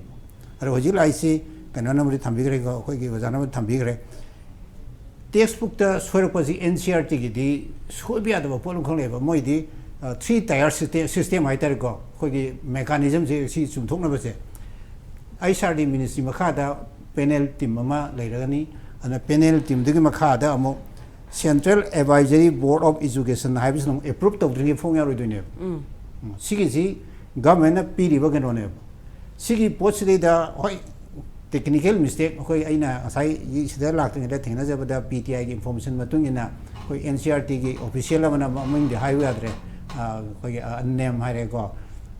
ꯑꯗꯣ ꯍꯧꯖꯤꯛ ꯂꯥꯛꯏꯁꯤ ꯀꯩꯅꯣꯅꯕꯨꯗꯤ ꯊꯝꯕꯤꯈ꯭ꯔꯦꯀꯣ, ꯑꯩꯈꯣꯏꯒꯤ ꯑꯣꯖꯥꯅꯕꯨꯗꯤ ꯊꯝꯕꯤꯈ꯭ꯔꯦ꯫ ꯇꯦꯛꯁ ꯕꯨꯛꯇ ꯁꯣꯏꯔꯛꯄꯁꯤ ꯑꯦꯟ ꯁꯤ ꯑꯥꯔ ꯇꯤꯒꯤꯗꯤ ꯁꯣꯏꯕ ꯌꯥꯗꯕ ꯄꯣꯠ ꯑꯃꯈꯛ ꯂꯩꯌꯦꯕ꯫ ꯃꯣꯏꯗꯤ, ꯑ, three tier system, system ꯍꯥꯏꯇꯥꯔꯦꯀꯣ, ꯑꯩꯈꯣꯏꯒꯤ ꯃꯦꯀꯥꯅꯤꯖꯝꯁꯦ ꯁꯤ ꯆꯨꯝꯊꯣꯛꯅꯕꯁꯦ꯫ ꯑꯩꯆ ꯑꯥꯔ ꯗꯤ ꯃꯤꯅꯤꯁꯇ꯭ꯔꯤ ꯃꯈꯥꯗ ꯄꯦꯅꯦꯜ ꯇꯤꯝ ꯑꯃ ꯂꯩꯔꯒꯅꯤ꯫ ꯑꯗꯨꯅ ꯄꯦꯅꯦꯜ ꯇꯤꯝꯗꯨꯒꯤ ꯃꯈꯥꯗ ꯑꯃꯨꯛ Central Advisory Board of Education ꯍꯥꯏꯕꯁꯤꯅ ꯑꯃꯨꯛ ꯑꯦꯄ꯭ꯔꯨꯞ ꯇꯧꯗ꯭ꯔꯤꯉꯩ ꯐꯣꯡ ꯌꯥꯔꯣꯏꯗꯣꯏꯅꯦꯕ꯫ ꯎꯝ, ꯁꯤꯒꯤꯁꯤ ꯒꯚꯔꯟꯃꯦꯟꯅ ꯄꯤꯔꯤꯕ ꯀꯩꯅꯣꯅꯦꯕ꯫ ꯁꯤꯒꯤ ꯄꯣꯠꯁꯤꯗꯩꯗ ꯍꯣꯏ, ꯇꯦꯛꯅꯤꯀꯦꯜ ꯃꯤꯁꯇꯦꯛ, ꯑꯩꯈꯣꯏ, ꯑꯩꯅ ꯉꯁꯥꯏ ꯁꯤꯗ ꯂꯥꯛꯇ꯭ꯔꯤꯉꯩꯗ ꯊꯦꯡꯅꯖꯕꯗ, ꯄꯤ ꯇꯤ ꯑꯥꯏꯒꯤ ꯏꯟꯐꯣꯔꯃꯦꯁꯟ ꯃꯇꯨꯡ ꯏꯟꯅ ꯑꯩꯈꯣꯏ ꯑꯦꯟ ꯁꯤ ꯑꯥꯔ ꯇꯤꯒꯤ ꯑꯣꯐꯤꯁꯤꯌꯦꯜ ꯑꯃꯅ, ꯃꯃꯤꯡꯗꯤ ꯍꯥꯏꯕ ꯌꯥꯗ꯭ꯔꯦ, ꯑꯩꯈꯣꯏꯒꯤ ꯑꯟꯅꯦꯝ ꯍꯥꯏꯔꯦꯀꯣ,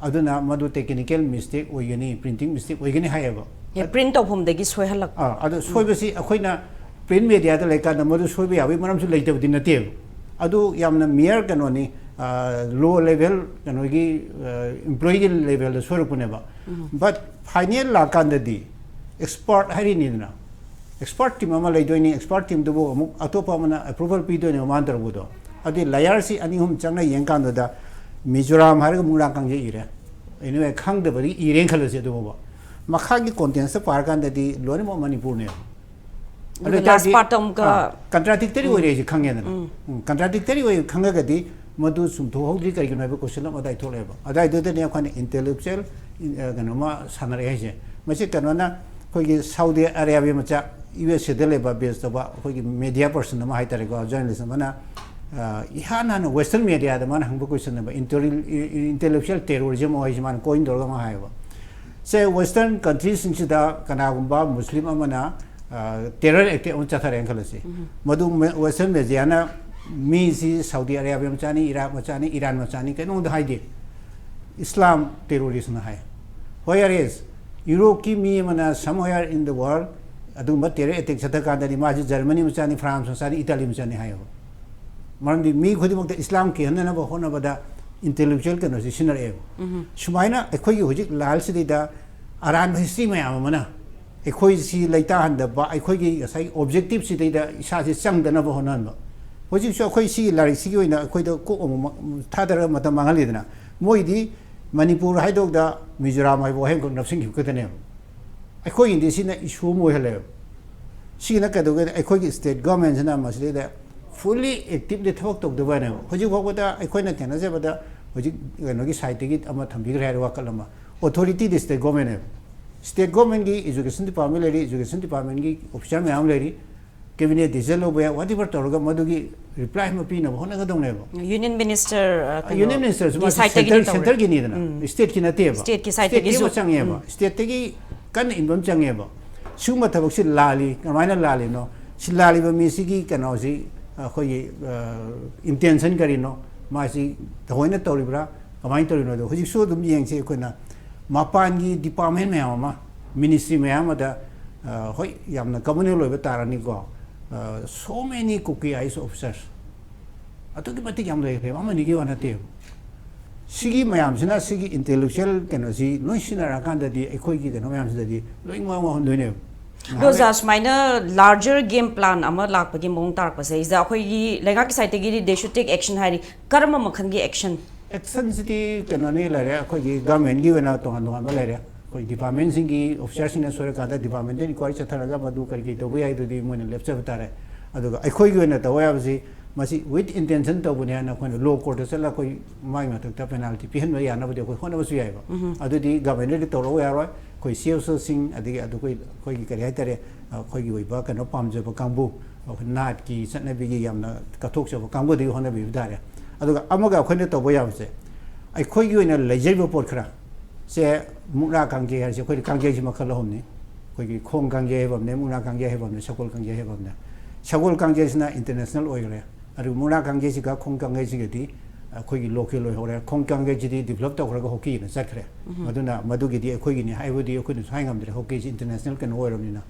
ꯑꯗꯨꯅ ꯃꯗꯨ ꯇꯦꯛꯅꯤꯀꯦꯜ ꯃꯤꯁꯇꯦꯛ ꯑꯣꯏꯒꯅꯤ, ꯄ꯭ꯔꯤꯟꯇꯤꯡ ꯃꯤꯁꯇꯦꯛ ꯑꯣꯏꯒꯅꯤ ꯍꯥꯏꯌꯦꯕ꯫ ꯄ꯭ꯔꯤꯟ ꯇꯧꯐꯝꯗꯒꯤ ꯁꯣꯏꯍꯜꯂꯛꯄ꯫ ꯑꯥ, ꯑꯗꯣ ꯁꯣꯏꯕꯁꯤ ꯑꯩꯈꯣꯏꯅ ꯄ꯭ꯔꯤꯟ ꯃꯦꯗꯤꯌꯥꯗ ꯂꯩꯀꯥꯟꯗ ꯃꯗꯨ ꯁꯣꯏꯕ ꯌꯥꯕꯒꯤ ꯃꯔꯝꯁꯨ ꯂꯩꯇꯕꯗꯤ ꯅꯠꯇꯦꯕ꯫ ꯑꯗꯨ ꯌꯥꯝꯅ ꯃꯤꯌꯔ ꯀꯩꯅꯣꯅꯤ, ꯂꯣ ꯂꯦꯚꯦꯜ ꯀꯩꯅꯣꯒꯤ, ꯏꯝꯄ꯭ꯂꯣꯌꯤꯒꯤ ꯂꯦꯚꯦꯜꯗ ꯁꯣꯏꯔꯛꯄꯅꯦꯕ꯫ ꯕꯠ ꯐꯥꯏꯅꯦꯜ ꯂꯥꯛꯀꯥꯟꯗꯗꯤ ꯑꯦꯛꯁꯄꯔꯠ ꯍꯥꯏꯔꯤꯅꯤꯗꯅ, ꯑꯦꯛꯁꯄꯔꯠ ꯇꯤꯝ ꯑꯃ ꯂꯩꯗꯣꯏꯅꯤ, ꯑꯦꯛꯁꯄꯔꯠ ꯇꯤꯝꯗꯨꯕꯨ ꯑꯃꯨꯛ ꯑꯇꯣꯞꯄ ꯑꯃꯅ ꯑꯦꯄ꯭ꯔꯨꯚꯦꯜ ꯄꯤꯗꯣꯏꯅꯦꯕ ꯃꯥꯅ ꯇꯧꯔꯛꯄꯗꯣ꯫ ꯑꯗꯨꯗꯤ ꯂꯦꯌꯔꯁꯤ ꯑꯅꯤ ꯑꯍꯨꯝ ꯆꯪꯅ ꯌꯦꯡꯀꯥꯟꯗꯨꯗ ꯃꯤꯖꯣꯔꯥꯝ ꯍꯥꯏꯔꯒ ꯃꯨꯛꯅꯥ ꯀꯥꯡꯖꯩ ꯏꯔꯦ, ꯑꯦꯅꯤꯋꯦ, ꯈꯪꯗꯕꯗꯤ ꯏꯔꯦꯅ ꯈꯜꯂꯁꯤ꯫ ꯑꯗꯨꯐꯥꯎꯕ ꯃꯈꯥꯒꯤ ꯀꯣꯟꯇꯦꯟꯁꯇ ꯄꯥꯔꯀꯥꯟꯗꯗꯤ ꯂꯣꯏꯅꯃꯛ ꯃꯅꯤꯄꯨꯔꯅꯦꯕ꯫ ꯑꯗꯨꯒ ꯂꯥꯁ ꯄꯥꯔꯠꯇ ꯑꯃꯨꯛꯀ ꯀꯟꯇ꯭ꯔꯥꯗꯤꯛꯇꯔꯤ ꯑꯣꯏꯔꯦ ꯍꯥꯏꯁꯦ ꯈꯪꯉꯦꯗꯅ꯫ ꯎꯝ, ꯀꯟꯇ꯭ꯔꯥꯗꯤꯛꯇꯔꯤ ꯑꯣꯏ ꯈꯪꯉꯒꯗꯤ ꯃꯗꯨ ꯆꯨꯝꯊꯣꯛꯍꯧꯗ꯭ꯔꯤ ꯀꯔꯤꯒꯤꯅꯣ ꯍꯥꯏꯕ ꯀꯣꯏꯁꯟ ꯑꯃ ꯑꯗꯥꯏ ꯊꯣꯛꯂꯛꯑꯦꯕ꯫ ꯑꯗꯥꯏꯗꯨꯗꯅꯦ ꯑꯩꯈꯣꯏꯅ ꯏꯟꯇꯦꯂꯦꯛꯆꯨꯋꯦꯜ ꯀꯩꯅꯣꯃ ꯁꯥꯟꯅꯔꯛꯑꯦ ꯍꯥꯏꯁꯦ꯫ ꯃꯁꯤ ꯀꯩꯅꯣꯅ, ꯑꯩꯈꯣꯏꯒꯤ ꯁꯥꯎꯗꯤ ꯑꯔꯦꯕꯤꯌꯥ ꯃꯆꯥ, ꯌꯨ ꯑꯦꯁ ꯑꯦꯗ ꯂꯩꯕ, ꯕꯦꯁ ꯇꯧꯕ ꯑꯩꯈꯣꯏꯒꯤ ꯃꯦꯗꯤꯌꯥ ꯄꯔꯁꯟ ꯑꯃ ꯍꯥꯏꯇꯥꯔꯦꯀꯣ, ꯖꯔꯅꯦꯂꯤꯁ ꯑꯃꯅ, ꯏꯍꯥꯟ ꯍꯥꯟꯅ ꯋꯦꯁꯇꯔꯟ ꯃꯦꯗꯤꯌꯥꯗ ꯃꯥꯅ ꯍꯪꯕ ꯀꯣꯏꯁꯟ ꯑꯃ, ꯏꯟꯇꯦꯂꯦꯛꯆꯨꯋꯦꯜ ꯇꯦꯔꯣꯔꯤꯖꯝ ꯍꯥꯏꯁꯦ ꯃꯥꯅ ꯀꯣꯏꯟ ꯇꯧꯔꯒ ꯑꯃ ꯍꯥꯏꯌꯦꯕ꯫ ꯁꯦ, ꯋꯦꯁꯇꯔꯟ ꯀꯟꯇ꯭ꯔꯤꯁꯤꯡꯁꯤꯗ ꯀꯅꯥꯒꯨꯝꯕ ꯃꯨꯁꯂꯤꯝ ꯑꯃꯅ ꯇꯦꯔꯔ ꯑꯦꯇꯦꯛ ꯑꯃ ꯆꯠꯊꯔꯦꯅ ꯈꯜꯂꯁꯤ꯫ ꯃꯗꯨ ꯋꯦꯁꯇꯔꯟ ꯃꯦꯗꯤꯌꯥꯅ ꯃꯤꯁꯤ ꯁꯥꯎꯗꯤ ꯑꯔꯦꯕꯤꯌꯥ ꯃꯆꯥꯅꯤ, ꯏꯔꯥꯛ ꯃꯆꯥꯅꯤ, ꯏꯔꯥꯟ ꯃꯆꯥꯅꯤ, ꯀꯩꯅꯣꯝꯗ ꯍꯥꯏꯗꯦ꯫ ꯏꯁꯂꯥꯝ ꯇꯦꯔꯣꯔꯤꯁꯅ ꯍꯥꯏ꯫ Whereas ꯌꯨꯔꯣꯞꯀꯤ ꯃꯤ ꯑꯃꯅ somewhere in the world ꯑꯗꯨꯒꯨꯝꯕ ꯇꯦꯔꯔ ꯑꯦꯇꯦꯛ ꯆꯠꯊ ꯀꯥꯟꯗꯗꯤ ꯃꯥꯁꯤ ꯖꯔꯃꯅꯤ ꯃꯆꯥꯅꯤ, ꯐ꯭ꯔꯥꯟꯁ ꯃꯆꯥꯅꯤ, ꯏꯇꯥꯂꯤ ꯃꯆꯥꯅꯤ ꯍꯥꯏꯌꯦꯕ꯫ ꯃꯔꯝꯗꯤ ꯃꯤ ꯈꯨꯗꯤꯡꯃꯛꯇ ꯏꯁꯂꯥꯝ ꯀꯤꯍꯟꯅꯅꯕ ꯍꯣꯠꯅꯕꯗ ꯏꯟꯇꯦꯂꯦꯛꯆꯨꯋꯦꯜ ꯀꯩꯅꯣꯁꯤ ꯁꯤꯖꯤꯟꯅꯔꯛꯑꯦꯕ꯫ ꯁꯨꯃꯥꯏꯅ ꯑꯩꯈꯣꯏꯒꯤ ꯍꯧꯖꯤꯛ ꯂꯥꯜꯁꯤꯗꯩꯗ ꯑꯔꯥꯟꯕ ꯍꯤꯁꯇ꯭ꯔꯤ ꯃꯌꯥꯝ ꯑꯃꯅ ꯑꯩꯈꯣꯏ ꯁꯤ ꯂꯩꯇꯥꯍꯟꯗꯕ, ꯑꯩꯈꯣꯏꯒꯤ ꯉꯁꯥꯏ ꯑꯣꯕꯖꯦꯛꯇꯤꯞꯁꯤꯗꯩꯗ ꯏꯁꯥꯁꯤ ꯆꯪꯗꯅꯕ ꯍꯣꯠꯅꯍꯟꯕ꯫ ꯍꯧꯖꯤꯛꯁꯨ ꯑꯩꯈꯣꯏ ꯁꯤꯒꯤ ꯂꯥꯏꯔꯤꯛꯁꯤꯒꯤ ꯑꯣꯏꯅ ꯑꯩꯈꯣꯏꯗ ꯀꯣꯛ ꯑꯃꯨꯛ ꯊꯥꯗꯔꯒ ꯃꯇꯝ ꯃꯥꯡꯍꯜꯂꯤꯗꯅ꯫ ꯃꯣꯏꯗꯤ ꯃꯅꯤꯄꯨꯔ ꯍꯥꯏꯗꯧꯗ ꯃꯤꯖꯣꯔꯥꯝ ꯍꯥꯏꯕ ꯋꯥꯍꯩ ꯑꯃꯈꯛ ꯅꯞꯁꯤꯟꯈꯤꯕ ꯈꯛꯇꯅꯦꯕ꯫ ꯑꯩꯈꯣꯏꯒꯤꯗꯤ ꯁꯤꯅ ꯏꯁꯨ ꯑꯃ ꯑꯣꯏꯍꯜꯂꯦꯕ꯫ ꯁꯤꯒꯤꯅ ꯀꯩꯗꯧꯒꯦꯗ, ꯑꯩꯈꯣꯏꯒꯤ ꯁ꯭ꯇꯦꯠ ꯒꯣꯔꯃꯦꯟꯁꯤꯅ ꯃꯁꯤꯗꯩꯗ ꯐꯨꯜꯂꯤ ꯑꯦꯛꯇꯤꯞꯂꯤ ꯊꯕꯛ ꯇꯧꯗꯕꯅꯦꯕ꯫ ꯍꯧꯖꯤꯛ ꯐꯥꯎꯕꯗ ꯑꯩꯈꯣꯏꯅ ꯊꯦꯡꯅꯖꯕꯗ ꯍꯧꯖꯤꯛ ꯀꯩꯅꯣꯒꯤ ꯁꯥꯏꯠꯇꯒꯤ ꯑꯃ ꯊꯝꯕꯤꯈ꯭ꯔꯦ ꯍꯥꯏꯔ ꯋꯥꯀꯠ ꯑꯃ, ꯑꯣꯊꯣꯔꯤꯇꯤꯗꯤ ꯁ꯭ꯇꯦꯠ ꯒꯣꯔꯃꯦꯟꯅꯦꯕ꯫ ꯁ꯭ꯇꯦꯠ ꯒꯣꯔꯃꯦꯟꯒꯤ ꯏꯖꯨꯀꯦꯁꯟ ꯗꯤꯄꯥꯔꯠꯃꯦꯟ ꯂꯩꯔꯤ, ꯏꯖꯨꯀꯦꯁꯟ ꯗꯤꯄꯥꯔꯠꯃꯦꯟꯒꯤ ꯑꯣꯐꯤꯁꯥꯔ ꯃꯌꯥꯝ ꯂꯩꯔꯤ, ꯀꯦꯕꯤꯅꯦꯠ ꯗꯤꯁꯤꯖꯟ ꯂꯧꯕ ꯌꯥꯏ, ꯋꯥꯠ ꯑꯦꯚꯔ ꯇꯧꯔꯒ ꯃꯗꯨꯒꯤ ꯔꯤꯄ꯭ꯂꯥꯏ ꯑꯃ ꯄꯤꯅꯕ ꯍꯣꯠꯅꯒꯗꯧꯅꯦꯕ꯫ ꯌꯨꯅꯤꯌꯟ ꯃꯤꯅꯤꯁꯇꯔ ꯌꯨꯅꯤꯌꯟ ꯃꯤꯅꯤꯁꯇꯔꯁꯨ ꯃꯥꯁꯤ ꯁꯦꯟꯇꯔꯒꯤꯅꯤ, ꯁꯦꯟꯇꯔꯒꯤꯅꯤꯗꯅ, ꯁ꯭ꯇꯦꯠꯀꯤ ꯅꯠꯇꯦꯕ꯫ ꯁ꯭ꯇꯦꯠꯀꯤ ꯁꯥꯏꯠꯇꯒꯤꯁꯨ ꯁ꯭ꯇꯦꯠꯇꯤ ꯑꯃ ꯆꯪꯉꯦꯕ, ꯁ꯭ꯇꯦꯠꯇꯒꯤ ꯀꯟꯅ ꯏꯟꯕ ꯑꯃ ꯆꯪꯉꯦꯕ꯫ ꯁꯤꯒꯨꯝꯕ ꯊꯕꯛꯁꯤ ꯂꯥꯜꯂꯤ, ꯀꯃꯥꯏꯅ ꯂꯥꯜꯂꯤꯅꯣ? ꯁꯤ ꯂꯥꯜꯂꯤꯕ ꯃꯤꯁꯤꯒꯤ ꯀꯩꯅꯣꯁꯤ, ꯑꯩꯈꯣꯏꯒꯤ ꯏꯟꯇꯦꯟꯁꯟ ꯀꯔꯤꯅꯣ? ꯃꯥꯁꯤ ꯊꯑꯣꯏꯅ ꯇꯧꯔꯤꯕ꯭ꯔꯥ, ꯀꯃꯥꯏꯅ ꯇꯧꯔꯤꯅꯣ? ꯑꯗꯣ ꯍꯧꯖꯤꯛꯁꯨ ꯑꯗꯨꯝ ꯌꯦꯡꯁꯤ ꯑꯩꯈꯣꯏꯅ, ꯃꯄꯥꯟꯒꯤ ꯗꯤꯄꯥꯔꯠꯃꯦꯟ ꯃꯌꯥꯝ ꯑꯃ, ꯃꯤꯅꯤꯁꯇ꯭ꯔꯤ ꯃꯌꯥꯝ ꯑꯃꯗ, ꯍꯣꯏ, ꯌꯥꯝꯅ ꯀꯃꯟ ꯑꯣꯏꯕ ꯇꯥꯔꯅꯤꯀꯣ, so many Kuki IAS officers, ꯑꯗꯨꯛꯀꯤ ꯃꯇꯤꯛ ꯌꯥꯝ ꯂꯩꯈ꯭ꯔꯦꯕ, ꯑꯃꯅꯤꯒꯤ ꯋꯥ ꯅꯠꯇꯦꯕ꯫ ꯁꯤꯒꯤ ꯃꯌꯥꯝꯁꯤꯅ, ꯁꯤꯒꯤ ꯏꯟꯇꯦꯂꯦꯛꯆꯨꯋꯦꯜ ꯀꯩꯅꯣꯁꯤ ꯂꯣꯏ ꯁꯤꯖꯤꯟꯅꯔꯀꯥꯟꯗꯗꯤ ꯑꯩꯈꯣꯏꯒꯤ ꯀꯩꯅꯣ ꯃꯌꯥꯝꯁꯤꯗꯗꯤ ꯂꯣꯏ ꯉꯥꯎ ꯉꯥꯎꯍꯟꯗꯣꯏꯅꯦꯕ꯫ ꯑꯗꯣ ꯑꯣꯖꯥ, ꯁꯨꯃꯥꯏꯅ ꯂꯥꯔꯖꯔ ꯒꯦꯝ ꯄ꯭ꯂꯥꯟ ꯑꯃ ꯂꯥꯛꯄꯒꯤ ꯃꯑꯣꯡ ꯇꯥꯔꯛꯄꯁꯦ, ꯁꯤꯗ ꯑꯩꯈꯣꯏꯒꯤ ꯂꯩꯉꯥꯛꯀꯤ ꯁꯥꯏꯠꯇꯒꯤꯗꯤ they should take action ꯍꯥꯏꯔꯤ, ꯀꯔꯝꯕ ꯃꯈꯜꯒꯤ ꯑꯦꯛꯁꯟ? ꯑꯦꯛꯁꯟꯁꯤꯗꯤ ꯀꯩꯅꯣꯅꯤ ꯂꯩꯔꯦ, ꯑꯩꯈꯣꯏꯒꯤ ꯒꯚꯔꯟꯃꯦꯟꯒꯤ ꯑꯣꯏꯅ ꯇꯣꯉꯥꯟ ꯇꯣꯉꯥꯟꯕ ꯂꯩꯔꯦ, ꯑꯩꯈꯣꯏ ꯗꯤꯄꯥꯔꯠꯃꯦꯟꯁꯤꯡꯒꯤ ꯑꯣꯐꯤꯁꯥꯔꯁꯤꯡꯅ ꯁꯣꯏꯔꯀꯥꯟꯗ ꯗꯤꯄꯥꯔꯠꯃꯦꯟꯇꯦꯜ ꯏꯟꯀ꯭ꯋꯥꯏꯔꯤ ꯆꯠꯊꯔꯒ ꯃꯗꯨ ꯀꯔꯤ ꯀꯔꯤ ꯇꯧꯕ ꯌꯥꯏ ꯑꯗꯨꯗꯤ ꯃꯣꯏꯅ ꯂꯦꯞꯆꯕ ꯇꯥꯔꯦ꯫ ꯑꯗꯨꯒ ꯑꯩꯈꯣꯏꯒꯤ ꯑꯣꯏꯅ ꯇꯧꯕ ꯌꯥꯕꯁꯤ ꯃꯁꯤ ꯋꯤꯠ ꯏꯟꯇꯦꯟꯁꯟ ꯇꯧꯕꯅꯤ ꯍꯥꯏꯅ ꯑꯩꯈꯣꯏꯅ ꯂꯣ ꯀꯣꯔꯠꯇ ꯆꯠꯂꯒ ꯑꯩꯈꯣꯏ ꯃꯥꯒꯤ ꯃꯊꯛꯇ ꯄꯦꯅꯥꯜꯇꯤ ꯄꯤꯍꯟꯕ ꯌꯥꯅꯕꯗꯤ ꯑꯩꯈꯣꯏ ꯍꯣꯠꯅꯕꯁꯨ ꯌꯥꯏꯑꯕ꯫ ꯑꯗꯨꯗꯤ ꯒꯚꯔꯟꯃꯦꯟꯗꯗꯤ ꯇꯧꯔꯛꯑꯣ ꯌꯥꯔꯣꯏ꯫ ꯑꯩꯈꯣꯏ ꯁꯤ ꯑꯦꯁ ꯑꯣꯁꯤꯡ, ꯑꯗꯒꯤ ꯑꯗꯨ ꯑꯩꯈꯣꯏ, ꯑꯩꯈꯣꯏꯒꯤ ꯀꯔꯤ ꯍꯥꯏꯇꯥꯔꯦ, ꯑꯩꯈꯣꯏꯒꯤ ꯑꯣꯏꯕ ꯀꯩꯅꯣ ꯄꯥꯝꯖꯕ ꯀꯥꯡꯕꯨ, ꯑꯩꯈꯣꯏ ꯅꯥꯠꯀꯤ ꯆꯠꯅꯕꯤꯒꯤ ꯌꯥꯝꯅ ꯀꯠꯊꯣꯛꯆꯕ ꯀꯥꯡꯕꯨꯗꯒꯤ ꯍꯣꯠꯅꯕꯤꯕ ꯇꯥꯔꯦ꯫ ꯑꯗꯨꯒ ꯑꯃꯒ ꯑꯩꯈꯣꯏꯅ ꯇꯧꯕ ꯌꯥꯕꯁꯦ, ꯑꯩꯈꯣꯏꯒꯤ ꯑꯣꯏꯅ ꯂꯩꯖꯔꯤꯕ ꯄꯣꯠ ꯈꯔ ꯁꯦ, ꯃꯨꯛꯅꯥ ꯀꯥꯡꯖꯩ ꯍꯥꯏꯔꯤꯁꯦ ꯑꯩꯈꯣꯏꯗꯤ ꯀꯥꯡꯖꯩꯁꯤ ꯃꯈꯜ ꯑꯍꯨꯝꯅꯤ꯫ ꯑꯩꯈꯣꯏꯒꯤ ꯈꯣꯡ ꯀꯥꯡꯖꯩ ꯍꯥꯏꯕ ꯑꯃꯅꯦ, ꯃꯨꯛꯅꯥ ꯀꯥꯡꯖꯩ ꯍꯥꯏꯕ ꯑꯃꯅꯦ, ꯁꯒꯣꯜ ꯀꯥꯡꯖꯩ ꯍꯥꯏꯕ ꯑꯃꯅꯦ꯫ ꯁꯒꯣꯜ ꯀꯥꯡꯖꯩꯁꯤꯅ ꯏꯟꯇꯔꯅꯦꯁꯅꯦꯜ ꯑꯣꯏꯈ꯭ꯔꯦ꯫ ꯑꯗꯨꯒ ꯃꯨꯛꯅꯥ ꯀꯥꯡꯖꯩꯁꯤꯒ ꯈꯣꯡ ꯀꯥꯡꯖꯩꯁꯤꯒꯗꯤ ꯑꯩꯈꯣꯏꯒꯤ ꯂꯣꯀꯦꯜ ꯑꯣꯏꯍꯧꯔꯦ꯫ ꯈꯣꯡ ꯀꯥꯡꯖꯩꯁꯤꯗꯤ ꯗꯤꯕꯂꯞ ꯇꯧꯈ꯭ꯔꯒ ꯍꯣꯀꯤꯅ ꯆꯠꯈ꯭ꯔꯦ꯫ ꯑꯗꯨꯅ ꯃꯗꯨꯒꯤꯗꯤ ꯑꯩꯈꯣꯏꯒꯤꯅꯤ ꯍꯥꯏꯕꯗꯤ ꯑꯩꯈꯣꯏꯅꯁꯨ ꯍꯥꯏ ꯉꯝꯗ꯭ꯔꯦ, ꯍꯣꯀꯤꯁꯤ ꯏꯟꯇꯔꯅꯦꯁꯅꯦꯜ ꯀꯩꯅꯣ ꯑꯣꯏꯔꯕꯅꯤꯅ꯫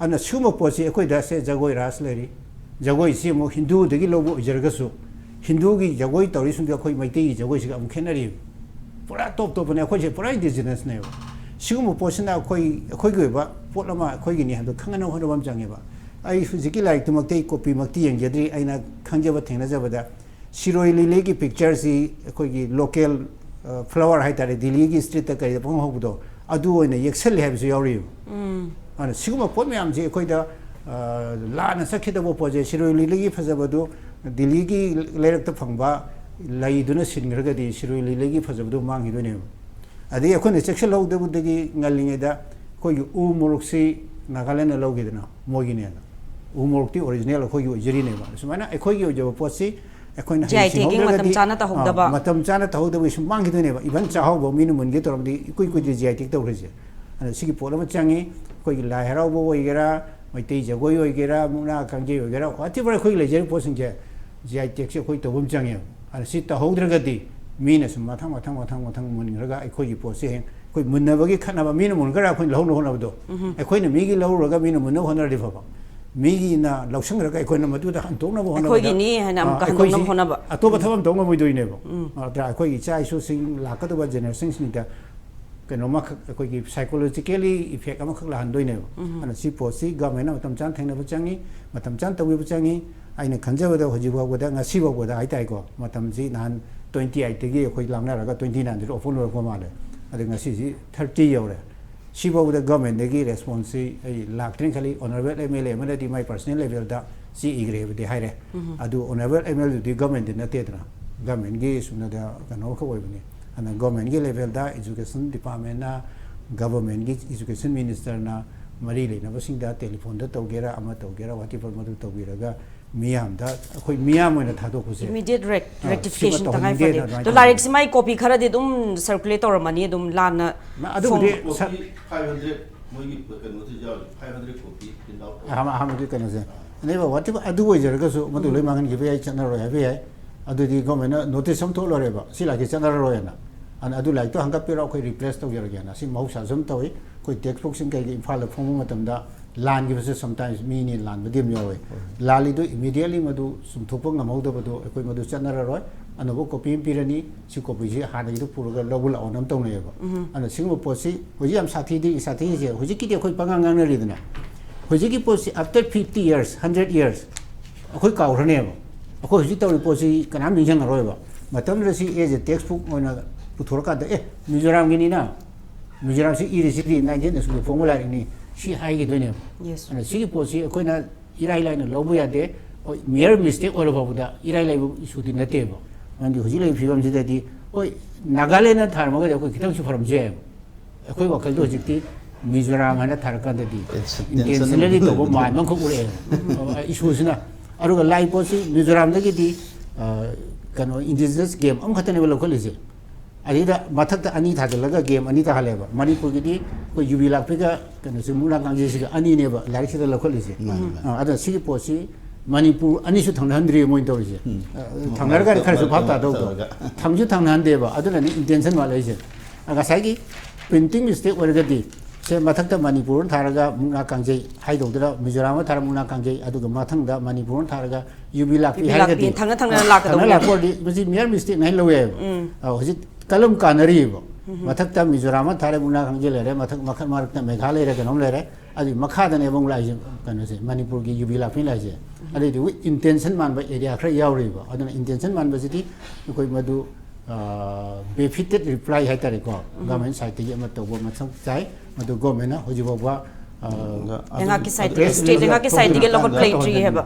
ꯑꯗꯨꯅ ꯁꯤꯒꯨꯝꯕ ꯄꯣꯠꯁꯤ ꯑꯩꯈꯣꯏꯗ ꯁꯦ ꯖꯒꯣꯏ ꯔꯥꯁ ꯂꯩꯔꯤ꯫ ꯖꯒꯣꯏꯁꯤ ꯑꯃꯨꯛ ꯍꯤꯟꯗꯨꯗꯒꯤ ꯂꯧꯕ ꯑꯣꯏꯖꯔꯒꯁꯨ, ꯍꯤꯟꯗꯨꯒꯤ ꯖꯒꯣꯏ ꯇꯧꯔꯤꯁꯤꯡꯗꯨ ꯑꯩꯈꯣꯏ ꯃꯩꯇꯩꯒꯤ ꯖꯒꯣꯏꯁꯤꯒ ꯑꯃꯨꯛ ꯈꯦꯠꯅꯔꯤꯕ꯫ ꯄꯨꯔꯥ ꯇꯣꯞ ꯇꯣꯞꯄꯅꯦ, ꯑꯩꯈꯣꯏꯁꯦ ꯄꯨꯔꯥ ꯏꯟꯗꯤꯖꯤꯅꯁꯅꯦꯕ꯫ ꯁꯤꯒꯨꯝꯕ ꯄꯣꯠꯁꯤꯅ ꯑꯩꯈꯣꯏ, ꯑꯩꯈꯣꯏꯒꯤ ꯑꯣꯏꯕ ꯄꯣꯠ ꯑꯃ ꯑꯩꯈꯣꯏꯒꯤꯅꯤ ꯍꯥꯏꯕꯗꯣ ꯈꯪꯍꯟꯅꯕ ꯍꯣꯠꯅꯕ ꯑꯃ ꯆꯪꯉꯦꯕ꯫ ꯑꯩ ꯍꯧꯖꯤꯛꯀꯤ ꯂꯥꯏꯔꯤꯛꯇꯨꯃꯛꯇꯤ ꯑꯩ ꯀꯣꯄꯤꯃꯛꯇꯤ ꯌꯦꯡꯖꯗ꯭ꯔꯤ, ꯑꯩꯅ ꯈꯪꯖꯕ ꯊꯦꯡꯅꯖꯕꯗ ꯁꯤꯔꯣꯏ ꯂꯤꯂꯤꯒꯤ ꯄꯤꯛꯆꯔꯁꯤ ꯑꯩꯈꯣꯏꯒꯤ ꯂꯣꯀꯦꯜ ꯐ꯭ꯂꯥꯋꯔ ꯍꯥꯏꯇꯥꯔꯦ, ꯗꯤꯜꯂꯤꯒꯤ ꯁ꯭ꯇ꯭ꯔꯤꯠꯇ ꯀꯩꯗ ꯄꯪꯍꯧ ꯍꯧꯕꯗꯣ, ꯑꯗꯨ ꯑꯣꯏꯅ ꯌꯦꯛꯁꯜꯂꯦ ꯍꯥꯏꯕꯁꯨ ꯌꯥꯎꯔꯤꯕ꯫ ꯑꯗꯨꯅ ꯁꯤꯒꯨꯝꯕ ꯄꯣꯠ ꯃꯌꯥꯝꯁꯦ ꯑꯩꯈꯣꯏꯗ, ꯑ, ꯂꯥꯟꯅ ꯆꯠꯈꯤꯗꯕ ꯄꯣꯠꯁꯦ, ꯁꯤꯔꯣꯏ ꯂꯤꯂꯤꯒꯤ ꯐꯖꯕꯗꯨ ꯗꯤꯜꯂꯤꯒꯤ ꯂꯩꯔꯛꯇ ꯐꯪꯕ ꯂꯩꯗꯨꯅ ꯁꯤꯟꯈ꯭ꯔꯒꯗꯤ ꯁꯤꯔꯣꯏ ꯂꯤꯂꯤꯒꯤ ꯐꯖꯕꯗꯨ ꯃꯥꯡꯈꯤꯗꯣꯏꯅꯦꯕ꯫ ꯑꯗꯒꯤ ꯑꯩꯈꯣꯏꯅ ꯆꯦꯛꯁꯤꯜꯍꯧꯗꯕꯗꯒꯤ ꯉꯜꯂꯤꯉꯩꯗ ꯑꯩꯈꯣꯏꯒꯤ ꯎ ꯃꯣꯔꯣꯛꯁꯤ ꯅꯥꯒꯥꯂꯦꯟꯅ ꯂꯧꯈꯤꯗꯅ ꯃꯣꯏꯒꯤꯅꯦꯅ꯫ ꯎ ꯃꯣꯔꯣꯛꯇꯤ ꯑꯣꯔꯤꯖꯤꯅꯦꯜ ꯑꯩꯈꯣꯏꯒꯤ ꯑꯣꯏꯖꯔꯤꯅꯦꯕ꯫ ꯁꯨꯃꯥꯏꯅ ꯑꯩꯈꯣꯏꯒꯤ ꯑꯣꯏꯖꯕ ꯄꯣꯠꯁꯤ ꯑꯩꯈꯣꯏꯅ ꯍꯌꯦꯡ ꯖꯤ ꯑꯥꯏ ꯇꯦꯒꯤꯡ ꯃꯇꯝ ꯁꯤꯡꯍꯧꯗ꯭ꯔꯒꯗꯤ, ꯆꯥꯅ ꯇꯧꯍꯧꯗꯕ꯫ ꯑꯥ, ꯃꯇꯝ ꯆꯥꯅ ꯇꯧꯍꯧꯗꯕꯒꯤ ꯁꯨꯝ ꯃꯥꯡꯈꯤꯗꯣꯏꯅꯦꯕ꯫ ꯏꯚꯟ ꯆꯥꯛꯍꯥꯎꯕ ꯃꯤꯅ ꯃꯨꯟꯒꯦ ꯇꯧꯔꯕꯗꯤ ꯏꯀꯨꯏ ꯀꯨꯏꯗ꯭ꯔꯤ ꯖꯤ ꯑꯥꯏ ꯇꯦꯛ ꯇꯧꯈ꯭ꯔꯤꯁꯦ꯫ ꯑꯗ ꯁꯤꯒꯤ ꯄꯣꯠ ꯑꯃ ꯆꯪꯉꯤ꯫ ꯑꯩꯈꯣꯏꯒꯤ ꯂꯥꯏ ꯍꯔꯥꯎꯕ ꯑꯣꯏꯒꯦꯔꯥ, ꯃꯩꯇꯩ ꯖꯒꯣꯏ ꯑꯣꯏꯒꯦꯔꯥ, ꯃꯨꯛꯅꯥ ꯀꯥꯡꯖꯩ ꯑꯣꯏꯒꯦꯔꯥ, whatever ꯑꯩꯈꯣꯏꯒꯤ ꯂꯩꯖꯔꯤꯕ ꯄꯣꯠꯁꯤꯡꯁꯦ ꯖꯤ ꯑꯥꯏ ꯇꯦꯛꯁꯦ ꯑꯩꯈꯣꯏ ꯇꯧꯕ ꯑꯃ ꯆꯪꯉꯦꯕ꯫ ꯑꯗ ꯁꯤ ꯇꯧꯍꯧꯗ꯭ꯔꯒꯗꯤ ꯃꯤꯅ ꯁꯨꯝ ꯃꯊꯪ ꯃꯊꯪ ꯃꯊꯪ ꯃꯊꯪ ꯃꯨꯟꯈ꯭ꯔꯒ ꯑꯩꯈꯣꯏꯒꯤ ꯄꯣꯠꯁꯦ ꯍꯌꯦꯡ ꯑꯩꯈꯣꯏ ꯃꯨꯟꯅꯕꯒꯤ ꯈꯠꯅꯕ, ꯃꯤꯅ ꯃꯨꯟꯈ꯭ꯔ ꯑꯩꯈꯣꯏꯅ ꯂꯧꯍꯧꯅꯕ ꯍꯣꯠꯅꯕꯗꯣ, ꯑꯩꯈꯣꯏꯅ ꯃꯤꯒꯤ ꯂꯧꯔꯨꯔꯒ ꯃꯤꯅ ꯃꯨꯟꯅꯕ ꯍꯣꯠꯅꯔꯗꯤ ꯐꯕ, ꯃꯤꯒꯤꯅ ꯂꯧꯁꯟꯈ꯭ꯔꯒ ꯑꯩꯈꯣꯏꯅ ꯃꯗꯨꯗ ꯍꯟꯗꯣꯛꯅꯕ ꯍꯣꯠꯅꯕꯗ, ꯑꯩꯈꯣꯏꯒꯤꯅꯤ ꯍꯥꯏꯅ ꯑ, ꯑꯃꯨꯛꯀ ꯑꯩꯈꯣꯏꯁꯤ ꯍꯟꯗꯣꯛꯅꯕ ꯍꯣꯠꯅꯕ꯫ ꯑꯇꯣꯞꯄ ꯊꯕꯛ ꯑꯃ ꯇꯧ ꯉꯝꯃꯣꯏꯗꯣꯏꯅꯦꯕ꯫ ꯅꯠꯇ꯭ꯔꯥ? ꯑꯩꯈꯣꯏꯒꯤ ꯏꯆꯥ ꯏꯁꯨꯁꯤꯡ, ꯂꯥꯛꯀꯗꯕ ꯖꯦꯅꯦꯔꯦꯁꯟꯁꯤꯡꯗ ꯀꯩꯅꯣꯃꯈꯛ, ꯑꯩꯈꯣꯏꯒꯤ psychologically effect ꯑꯃꯈꯛ ꯂꯥꯛꯍꯟꯗꯣꯏꯅꯦꯕ꯫ ꯑꯗꯨꯅ ꯁꯤ ꯄꯣꯠꯁꯤ ꯒꯚꯔꯟꯃꯦꯟꯅ ꯃꯇꯝ ꯆꯥꯅ ꯊꯦꯡꯅꯕ ꯆꯪꯉꯤ, ꯃꯇꯝ ꯆꯥꯅ ꯇꯧꯕꯤꯕ ꯆꯪꯉꯤ꯫ ꯑꯩꯅ ꯈꯟꯖꯕꯗ ꯍꯧꯖꯤꯛ ꯐꯥꯎꯕꯗ, ꯉꯁꯤ ꯐꯥꯎꯕꯗ ꯍꯥꯏꯇꯥꯔꯦꯀꯣ, ꯃꯇꯝꯁꯤ ꯅꯍꯥꯟ ꯇ꯭ꯋꯦꯟꯇꯤ ꯑꯩꯠꯇꯒꯤ ꯑꯩꯈꯣꯏ ꯂꯥꯡꯅꯔꯒ ꯇ꯭ꯋꯦꯟꯇꯤ ꯅꯥꯏꯟꯗ ꯑꯣꯄꯟ ꯑꯣꯏꯔꯛꯄ ꯃꯥꯜꯂꯦ꯫ ꯑꯗ ꯉꯁꯤꯁꯤ ꯊꯥꯔꯇꯤ ꯌꯧꯔꯦ꯫ ꯁꯤꯐꯥꯎꯕꯗ ꯒꯚꯔꯟꯃꯦꯟꯗꯒꯤ ꯔꯦꯁꯄꯣꯟꯁꯁꯤ ꯑꯩ ꯂꯥꯛꯇ꯭ꯔꯦꯅ ꯈꯜꯂꯤ꯫ ꯑꯣꯅꯔꯦꯕꯜ ꯑꯦꯝ ꯑꯦꯜ ꯑꯦ ꯑꯃꯅꯗꯤ ꯃꯥꯏ ꯄꯔꯁꯅꯦꯜ ꯂꯦꯚꯦꯜꯗ ꯆꯦ ꯏꯈ꯭ꯔꯦꯕꯨꯗꯤ ꯍꯥꯏꯔꯦ꯫ ꯑꯗꯨ ꯑꯣꯅꯔꯦꯕꯜ ꯑꯦꯝ ꯑꯦꯜ ꯑꯦꯗꯨꯗꯤ ꯒꯚꯔꯟꯃꯦꯟꯠꯇꯤ ꯅꯠꯇꯦꯗꯅ, ꯒꯚꯔꯟꯃꯦꯟꯠꯀꯤ ꯁꯨꯝꯅꯗ ꯀꯩꯅꯣꯈꯛ ꯑꯣꯏꯕꯅꯤ꯫ ꯑꯗꯨꯅ ꯒꯚꯔꯟꯃꯦꯟꯠꯀꯤ ꯂꯦꯚꯦꯜꯗ ꯏꯖꯨꯀꯦꯁꯟ ꯗꯤꯄꯥꯔꯠꯃꯦꯟꯠꯅ, ꯒꯚꯔꯟꯃꯦꯟꯠꯀꯤ ꯏꯖꯨꯀꯦꯁꯟ ꯃꯤꯅꯤꯁꯇꯔꯅ ꯃꯔꯤ ꯂꯩꯅꯕꯁꯤꯡꯗ ꯇꯦꯂꯤꯐꯣꯟꯗ ꯇꯧꯒꯦꯔꯥ ꯑꯃ ꯇꯧꯒꯦꯔꯥ, whatever, ꯃꯗꯨ ꯇꯧꯕꯤꯔꯒ ꯃꯤꯌꯥꯝꯗ ꯑꯩꯈꯣꯏ ꯃꯤꯌꯥꯝ ꯑꯣꯏꯅ ꯊꯥꯗꯣꯛꯄꯁꯦ, immediate rec-, ꯑ, rectification ꯁꯤꯃ ꯇꯉꯥꯏ ꯇꯧꯍꯟꯅꯤꯡꯗꯦꯅ ꯐꯗꯦ꯫ ꯑꯗꯨꯃꯥꯏꯅ ꯑꯗꯣ ꯇꯧꯕꯅꯤ꯫ ꯂꯥꯏꯔꯤꯛꯁꯤ ꯃꯥꯏ ꯀꯣꯄꯤ ꯈꯔꯗꯤ ꯑꯗꯨꯝ circulate ꯇꯧꯔꯝꯃꯅꯤ, ꯑꯗꯨꯝ ꯂꯥꯟꯅ ꯃꯥ ꯑꯗꯨꯕꯨꯗꯤ ꯐꯣꯡ- ꯁ- ꯀꯣꯄꯤ five hundred, ꯃꯣꯏꯒꯤ ꯀꯩꯅꯣꯁꯤ ꯌꯥꯎꯔꯤ, five hundred copy print out ꯇꯧꯔꯤ꯫ ꯑꯍꯥꯟꯕ, ꯑꯍꯥꯟꯕꯒꯤ ꯀꯩꯅꯣꯁꯦ꯫ ꯑꯅꯦꯕ, whatever, ꯑꯗꯨ ꯑꯣꯏꯖꯔꯒꯁꯨ ꯃꯗꯨ ꯂꯣꯏ ꯃꯥꯡꯍꯟꯈꯤꯕ ꯌꯥꯏ, ꯆꯠꯅꯔꯣꯏ ꯍꯥꯏꯕ ꯌꯥꯏ꯫ ꯑꯗꯨꯗꯤ ꯒꯚꯔꯟꯃꯦꯟꯠꯅ ꯅꯣꯇꯤꯁ ꯑꯃ ꯊꯣꯛꯂꯣꯏꯔꯦꯕ, "ꯁꯤ ꯂꯥꯏꯔꯤꯛꯁꯤ ꯆꯠꯅꯔꯔꯣꯏꯅ꯫ ꯑꯗꯨꯅ ꯑꯗꯨ ꯂꯥꯏꯔꯤꯛꯇꯣ ꯍꯟꯒꯠꯄꯤꯔꯣ, ꯑꯩꯈꯣꯏ ꯔꯤꯄ꯭ꯂꯦꯁ ꯇꯧꯖꯔꯒꯦꯅ"꯫ ꯁꯤ ꯃꯍꯧꯁꯥꯁꯨ ꯑꯗꯨꯝ ꯇꯧꯏ꯫ ꯑꯩꯈꯣꯏ text bookꯁꯤꯡ ꯀꯩꯒꯤ ꯏꯝꯐꯥꯜꯗ ꯐꯣꯡꯕ ꯃꯇꯝꯗ ꯂꯥꯟꯈꯤꯕꯁꯨ sometimes ꯃꯤꯅꯤ ꯂꯥꯟꯕꯗꯤ ꯑꯗꯨꯝ ꯌꯥꯎꯋꯦ꯫ ꯂꯥꯜꯂꯤꯗꯨ immediately ꯃꯗꯨ ꯆꯨꯝꯊꯣꯛꯄ ꯉꯝꯍꯧꯗꯕꯗꯣ ꯑꯩꯈꯣꯏ ꯃꯗꯨ ꯆꯠꯅꯔꯔꯣꯏ꯫ ꯑꯅꯧꯕ ꯀꯣꯄꯤ ꯑꯃ ꯄꯤꯔꯅꯤ, ꯁꯤ ꯀꯣꯄꯤꯁꯤ ꯍꯥꯟꯅꯒꯤꯗꯨ ꯄꯨꯔꯒ ꯂꯧꯕ ꯂꯥꯛꯑꯣꯅ ꯑꯃ ꯇꯧꯅꯩꯌꯦꯕ꯫ ꯑꯗꯨꯅ ꯁꯤꯒꯨꯝꯕ ꯄꯣꯠꯁꯤ ꯍꯧꯖꯤꯛ ꯌꯥꯝ ꯁꯥꯊꯤꯗꯤ, ꯁꯥꯊꯤꯔꯤꯁꯦ ꯍꯧꯖꯤꯛꯀꯤꯗꯤ ꯑꯩꯈꯣꯏ ꯄꯉꯥꯡ ꯉꯥꯡꯅꯔꯤꯗꯅ, ꯍꯧꯖꯤꯛꯀꯤ ꯄꯣꯠꯁꯤ after fifty years, hundred years ꯑꯩꯈꯣꯏ ꯀꯥꯎꯈ꯭ꯔꯅꯦꯕ꯫ ꯑꯩꯈꯣꯏ ꯍꯧꯖꯤꯛ ꯇꯧꯔꯤꯕ ꯄꯣꯠꯁꯤ ꯀꯅꯥꯝ ꯅꯤꯡꯁꯤꯡꯉꯔꯣꯏꯕ꯫ ꯃꯇꯝꯗꯨꯗ ꯁꯤ as a text book ꯑꯣꯏꯅ ꯄꯨꯊꯣꯔꯀꯥꯟꯗ, "ꯑꯦ, ꯃꯤꯖꯣꯔꯥꯝꯒꯤꯅꯤꯅ, ꯃꯤꯖꯣꯔꯥꯝꯁꯤ ꯏꯔꯤꯁꯤꯗꯤ nineteen ꯑꯁꯨꯛꯇ ꯐꯣꯡꯕ ꯂꯥꯏꯔꯤꯛꯅꯤ", ꯁꯤ ꯍꯥꯏꯈꯤꯗꯣꯏꯅꯦꯕ꯫ Yes. ꯑꯗꯨꯅ ꯁꯤꯒꯤ ꯄꯣꯠꯁꯤ ꯑꯩꯈꯣꯏꯅ ꯏꯔꯥꯏ ꯂꯥꯏꯅ ꯂꯧꯕ ꯌꯥꯗꯦ꯫ ꯍꯣꯏ, mere mistake ꯑꯣꯏꯔ ꯐꯥꯎꯕꯗ ꯏꯔꯥꯏ ꯂꯥꯏꯕ issueꯗꯤ ꯅꯠꯇꯦꯕ꯫ ꯃꯔꯝꯗꯤ ꯍꯧꯖꯤꯛ ꯂꯩꯔꯤꯕ ꯐꯤꯕꯝꯁꯤꯗꯗꯤ ꯑꯩꯈꯣꯏ ꯅꯥꯒꯥꯂꯦꯟꯗ ꯊꯥꯔꯝꯃꯒꯗꯤ ꯑꯩꯈꯣꯏ ꯈꯤꯇꯪꯁꯨ ꯐꯔꯝꯁꯨ ꯌꯥꯏꯑꯕ꯫ ꯑꯩꯈꯣꯏ ꯋꯥꯈꯜꯗ ꯍꯧꯖꯤꯛꯇꯤ ꯃꯤꯖꯣꯔꯥꯝ ꯍꯥꯏꯅ ꯊꯥꯔꯀꯥꯟꯗꯗꯤ Intention- intentionally ꯇꯧꯕ ꯃꯥꯟꯕ ꯑꯃꯈꯛ ꯎꯔꯛꯑꯦꯕ꯫ ꯏꯁꯨꯁꯤꯅ ꯑꯗꯨꯒ ꯂꯥꯛꯏ ꯄꯣꯠꯁꯤ ꯃꯤꯖꯣꯔꯥꯝꯗꯒꯤꯗꯤ ꯑ, ꯀꯩꯅꯣ indigenous game ꯑꯃꯈꯛꯇꯅꯦꯕ ꯂꯧꯈꯠꯂꯤꯁꯦ꯫ ꯑꯗꯩꯗ ꯃꯊꯛꯇ ꯑꯅꯤ ꯊꯥꯖꯤꯜꯂꯒ game ꯑꯅꯤ ꯇꯥꯍꯜꯂꯦꯕ꯫ ꯃꯅꯤꯄꯨꯔꯒꯤꯗꯤ ꯑꯩꯈꯣꯏ ꯌꯨꯕꯤ ꯂꯥꯛꯄꯤꯒ ꯀꯩꯅꯣꯁꯤ ꯃꯨꯛꯅꯥ ꯀꯥꯡꯖꯩꯁꯤꯒ ꯑꯅꯤꯅꯦꯕ ꯂꯥꯏꯔꯤꯛꯁꯤꯗ ꯂꯧꯈꯠꯂꯤꯁꯦ꯫ ꯃꯥꯅꯤ, ꯃꯥꯅꯤ꯫ ꯑ, ꯑꯗꯨꯅ ꯁꯤꯒꯤ ꯄꯣꯠꯁꯤ ꯃꯅꯤꯄꯨꯔ ꯑꯅꯤꯁꯨ ꯊꯪꯅꯍꯟꯗ꯭ꯔꯤ ꯃꯣꯏꯅ ꯇꯧꯔꯤꯁꯦ꯫ ꯎꯝ꯫ ꯑ, ꯊꯪꯅꯔꯒꯗꯤ ꯈꯔꯁꯨ ꯚꯥꯞ ꯇꯥꯗꯧꯗꯣ꯫ ꯇꯧꯔꯒ꯫ ꯊꯪꯁꯨ ꯊꯪꯅꯍꯟꯗꯦꯕ꯫ ꯑꯗꯨꯅꯅꯤ intention ꯃꯥꯜꯂꯛꯏꯁꯦ꯫ ꯑ, ꯉꯁꯥꯏꯒꯤ printing mistake ꯑꯣꯏꯔꯒꯗꯤ ꯁꯦ ꯃꯊꯛꯇ ꯃꯅꯤꯄꯨꯔ ꯊꯥꯔꯒ ꯃꯨꯛꯅꯥ ꯀꯥꯡꯖꯩ ꯍꯥꯏꯗꯧꯗꯨꯅ ꯃꯤꯖꯣꯔꯥꯝ ꯊꯥꯔꯒ ꯃꯨꯛꯅꯥ ꯀꯥꯡꯖꯩ, ꯑꯗꯨꯒ ꯃꯊꯪꯗ ꯃꯅꯤꯄꯨꯔ ꯊꯥꯔꯒ ꯌꯨꯕꯤ ꯂꯥꯛꯄꯤ ꯌꯨꯕꯤ ꯍꯥꯏꯔꯒꯗꯤ ꯂꯥꯛꯄꯤ ꯊꯪꯅ ꯊꯪꯅ ꯂꯥꯛꯀꯗꯧꯕꯅꯦ꯫ ꯊꯪꯅ ꯂꯥꯛꯄ ꯑꯣꯏꯔꯗꯤ ꯃꯁꯤ mere mistake ꯅ ꯍꯥꯏꯅ ꯂꯧꯋꯦꯕ꯫ ꯑ, ꯍꯧꯖꯤꯛ ꯀꯂꯝ ꯀꯥꯟꯅꯔꯤꯕ꯫ ꯃꯊꯛꯇ ꯃꯤꯖꯣꯔꯥꯝ ꯑꯃ ꯊꯥꯔꯦ, ꯃꯨꯛꯅꯥ ꯀꯥꯡꯖꯩ ꯂꯩꯔꯦ, ꯃꯊꯛ ꯃꯈꯜ ꯃꯔꯛꯇ ꯃꯦꯘꯥ ꯂꯩꯔꯦ, ꯀꯩꯅꯣꯝ ꯂꯩꯔꯦ꯫ ꯑꯗꯨꯒꯤ ꯃꯈꯥꯗꯅꯦꯕ ꯑꯃꯨꯛ ꯂꯥꯛꯏꯁꯦ, ꯀꯩꯅꯣꯁꯦ, ꯃꯅꯤꯄꯨꯔꯒꯤ ꯌꯨꯕꯤ ꯂꯥꯛꯄꯤ ꯂꯥꯛꯏꯁꯦ꯫ ꯑꯗꯨꯏꯗꯤ intention ꯃꯥꯟꯕ area ꯈꯔ ꯌꯥꯎꯔꯤꯕ꯫ ꯑꯗꯨꯅ intention ꯃꯥꯟꯕꯁꯤꯗꯤ ꯑꯩꯈꯣꯏ ꯃꯗꯨ ꯑ, befitted reply ꯍꯥꯏꯇꯥꯔꯦꯀꯣ, government side ꯇꯒꯤ ꯑꯃ ꯇꯧꯕ ꯃꯊꯧ ꯇꯥꯏ꯫ ꯃꯗꯨ government ꯅ ꯍꯧꯖꯤꯛ ꯐꯥꯎꯕ ꯑ, ꯑꯗꯨꯝ ꯂꯩꯉꯥꯛꯀꯤ side press state release ꯂꯩꯉꯥꯛꯀꯤ side ꯇꯒꯤ ꯂꯧꯈꯠꯄ ꯂꯩꯇ꯭ꯔꯤ ꯇꯧꯍꯟꯒꯅꯤ꯫ ꯍꯥꯏꯕ꯫